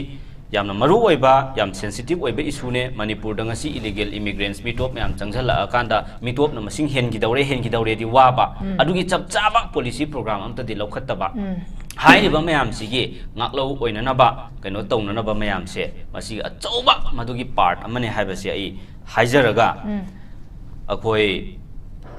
ꯌꯥꯝꯅ ꯃꯔꯨ ꯑꯣꯏꯕ, ꯌꯥꯝ ꯁꯦꯟꯁꯤꯇꯤꯚ ꯑꯣꯏꯕ ꯏꯁꯨꯅꯦ꯫ ꯃꯅꯤꯄꯨꯔꯗ ꯉꯁꯤ ꯏꯂꯤꯒꯦꯜ ꯏꯃꯤꯒ꯭ꯔꯦꯟꯠꯁ ꯃꯤꯇꯣꯞ ꯃꯌꯥꯝ ꯆꯪꯁꯤꯜꯂꯛꯑꯀꯥꯟꯗ ꯃꯤꯇꯣꯞꯅ ꯃꯁꯤꯡ ꯍꯦꯟꯈꯤꯗꯧꯔꯦ, ꯍꯦꯟꯈꯤꯗꯧꯔꯦꯗꯤ ꯋꯥꯕ, ꯎꯝ꯫ ꯑꯗꯨꯒꯤ ꯆꯞ ꯆꯥꯕ ꯄꯣꯂꯤꯁꯤ ꯄ꯭ꯔꯣꯒ꯭ꯔꯥꯝ ꯑꯝꯇꯗꯤ ꯂꯧꯈꯠꯇꯕ꯫ ꯎꯝ꯫ ꯍꯥꯏꯔꯤꯕ ꯃꯌꯥꯝꯁꯤꯒꯤ ꯉꯥꯛꯂꯧ ꯑꯣꯏꯅꯅꯕ, ꯀꯩꯅꯣ ꯇꯧꯅꯅꯕ ꯃꯌꯥꯝꯁꯦ, ꯃꯁꯤꯒꯤ ꯑꯆꯧꯕ ꯃꯗꯨꯒꯤ ꯄꯥꯔꯠ ꯑꯃꯅꯦ ꯍꯥꯏꯕꯁꯦ ꯑꯩ ꯍꯥꯏꯖꯔꯒ, ꯎꯝ꯫ ꯑꯩꯈꯣꯏ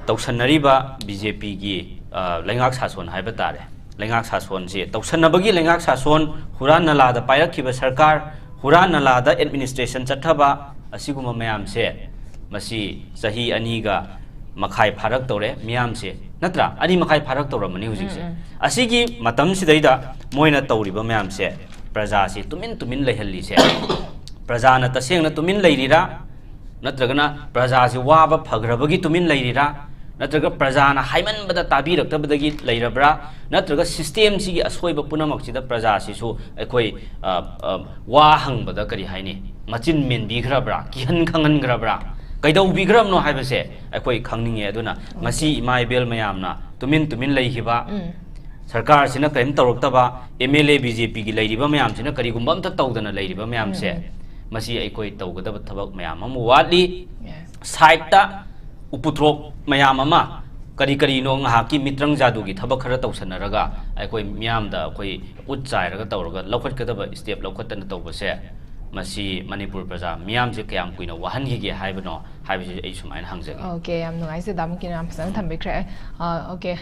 ꯇꯧꯁꯟꯅꯔꯤꯕ ꯕꯤ ꯖꯦ ꯄꯤꯒꯤ, ꯑ, ꯂꯩꯉꯥꯛ ꯁꯥꯁꯣꯟ ꯍꯥꯏꯕ ꯇꯥꯔꯦ, ꯂꯩꯉꯥꯛ ꯁꯥꯁꯣꯟꯁꯤ ꯇꯧꯁꯟꯅꯕꯒꯤ ꯂꯩꯉꯥꯛ ꯁꯥꯁꯣꯟ, ꯍꯨꯔꯥꯟ ꯅꯂꯥꯗ ꯄꯥꯏꯔꯛꯈꯤꯕ ꯁꯔꯀꯥꯔ, ꯍꯨꯔꯥꯟ ꯅꯂꯥꯗ ꯑꯦꯗꯃꯤꯅꯤꯁꯇ꯭ꯔꯦꯁꯟ ꯆꯠꯊꯕ, ꯑꯁꯤꯒꯨꯝꯕ ꯃꯌꯥꯝꯁꯦ ꯃꯁꯤ ꯆꯍꯤ ꯑꯅꯤꯒ ꯃꯈꯥꯏ ꯐꯥꯔꯛꯇꯧꯔꯦ ꯃꯤꯌꯥꯝꯁꯦ, ꯅꯠꯇ꯭ꯔꯥ? ꯑꯅꯤ ꯃꯈꯥꯏ ꯐꯥꯔꯛꯇꯧꯔꯝꯃꯅꯤ ꯍꯧꯖꯤꯛꯁꯦ꯫ ꯎꯝ, ꯎꯝ꯫ ꯑꯁꯤꯒꯤ ꯃꯇꯝꯁꯤꯗꯩꯗ ꯃꯣꯏꯅ ꯇꯧꯔꯤꯕ ꯃꯌꯥꯝꯁꯦ, ꯄ꯭ꯔꯖꯥꯁꯤ ꯇꯨꯃꯤꯟ ꯇꯨꯃꯤꯟ ꯂꯩꯍꯜꯂꯤꯁꯦ, ꯄ꯭ꯔꯖꯥꯅ ꯇꯁꯦꯡꯅ ꯇꯨꯃꯤꯟ ꯂꯩꯔꯤꯔꯥ? ꯅꯠꯇ꯭ꯔꯒꯅ ꯄ꯭ꯔꯖꯥꯁꯤ ꯋꯥꯕ ꯐꯈ꯭ꯔꯕꯒꯤ ꯇꯨꯃꯤꯟ ꯂꯩꯔꯤꯔꯥ? ꯅꯠꯇ꯭ꯔꯒ ꯄ꯭ꯔꯖꯥꯅ ꯍꯥꯏꯃꯟꯕꯗ ꯇꯥꯕꯤꯔꯛꯇꯕꯗꯒꯤ ꯂꯩꯔꯕ꯭ꯔꯥ? ꯅꯠꯇ꯭ꯔꯒ ꯁꯤꯁꯇꯦꯝꯁꯤꯒꯤ ꯑꯁꯣꯏꯕ ꯄꯨꯝꯅꯃꯛꯁꯤꯗ ꯄ꯭ꯔꯖꯥꯁꯤꯁꯨ ꯑꯩꯈꯣꯏ, ꯑ, ꯑ, ꯋꯥ ꯍꯪꯕꯗ, ꯀꯔꯤ ꯍꯥꯏꯅꯤ, ꯃꯆꯤꯟ ꯃꯦꯟꯕꯤꯈ꯭ꯔꯕ꯭ꯔꯥ, ꯀꯤꯍꯟ ꯈꯪꯍꯟꯈ꯭ꯔꯕ꯭ꯔꯥ, ꯀꯩꯗꯧꯕꯤꯈ꯭ꯔꯕꯅꯣ ꯍꯥꯏꯕꯁꯦ ꯑꯩꯈꯣꯏ ꯈꯪꯅꯤꯡꯉꯦ꯫ ꯑꯗꯨꯅ ꯉꯁꯤ ꯏꯃꯥ ꯏꯕꯦꯜ ꯃꯌꯥꯝꯅ ꯇꯨꯃꯤꯟ ꯇꯨꯃꯤꯟ ꯂꯩꯈꯤꯕ, ꯎꯝ꯫ ꯁꯔꯀꯥꯔꯁꯤꯅ ꯀꯔꯤꯝ ꯇꯧꯔꯛꯇꯕ, M L A B J ꯄꯤꯒꯤ ꯂꯩꯔꯤꯕ ꯃꯌꯥꯝꯁꯤꯅ ꯀꯔꯤꯒꯨꯝꯕ ꯑꯝꯇ ꯇꯧꯗꯅ ꯂꯩꯔꯤꯕ ꯃꯌꯥꯝꯁꯦ, ꯎꯝ. ꯃꯁꯤ ꯑꯩꯈꯣꯏ ꯇꯧꯒꯗꯕ ꯊꯕꯛ ꯃꯌꯥꯝ ꯑꯃ ꯋꯥꯠꯂꯤ꯫ Yes. ꯁꯥꯏꯠꯇ ꯎꯄꯨꯊ꯭ꯔꯣꯛ ꯃꯌꯥꯝ ꯑꯃ, ꯀꯔꯤ ꯀꯔꯤꯅꯣ ꯉꯥꯏꯍꯥꯛꯀꯤ ꯃꯤꯇ꯭ꯔꯪ ꯖꯥꯗꯨꯒꯤ ꯊꯕꯛ ꯈꯔ ꯇꯧꯁꯟꯅꯔꯒ ꯑꯩꯈꯣꯏ ꯃꯤꯌꯥꯝꯗ ꯑꯩꯈꯣꯏ ꯎꯠ ꯆꯥꯏꯔꯒ ꯇꯧꯔꯒ ꯂꯧꯈꯠꯀꯗꯕ ꯁ꯭ꯇꯦꯞ ꯂꯧꯈꯠꯇꯅ ꯇꯧꯕꯁꯦ, ꯃꯁꯤ ꯃꯅꯤꯄꯨꯔ ꯄ꯭ꯔꯖꯥ ꯃꯤꯌꯥꯝꯁꯦ ꯀꯌꯥꯝ ꯀꯨꯏꯅ ꯋꯥꯍꯟꯈꯤꯒꯦ ꯍꯥꯏꯕꯅꯣ ꯍꯥꯏꯕꯁꯤ ꯑꯩ ꯁꯨꯃꯥꯏꯅ ꯍꯪꯖꯒꯦ꯫ Okay, ꯌꯥꯝ ꯅꯨꯡꯉꯥꯏꯖꯩ, ꯗꯥ ꯃꯨꯀꯤꯅ ꯌꯥꯝ ꯐꯖꯅ ꯊꯝꯕꯤꯈ꯭ꯔꯦ꯫ ꯑ, okay,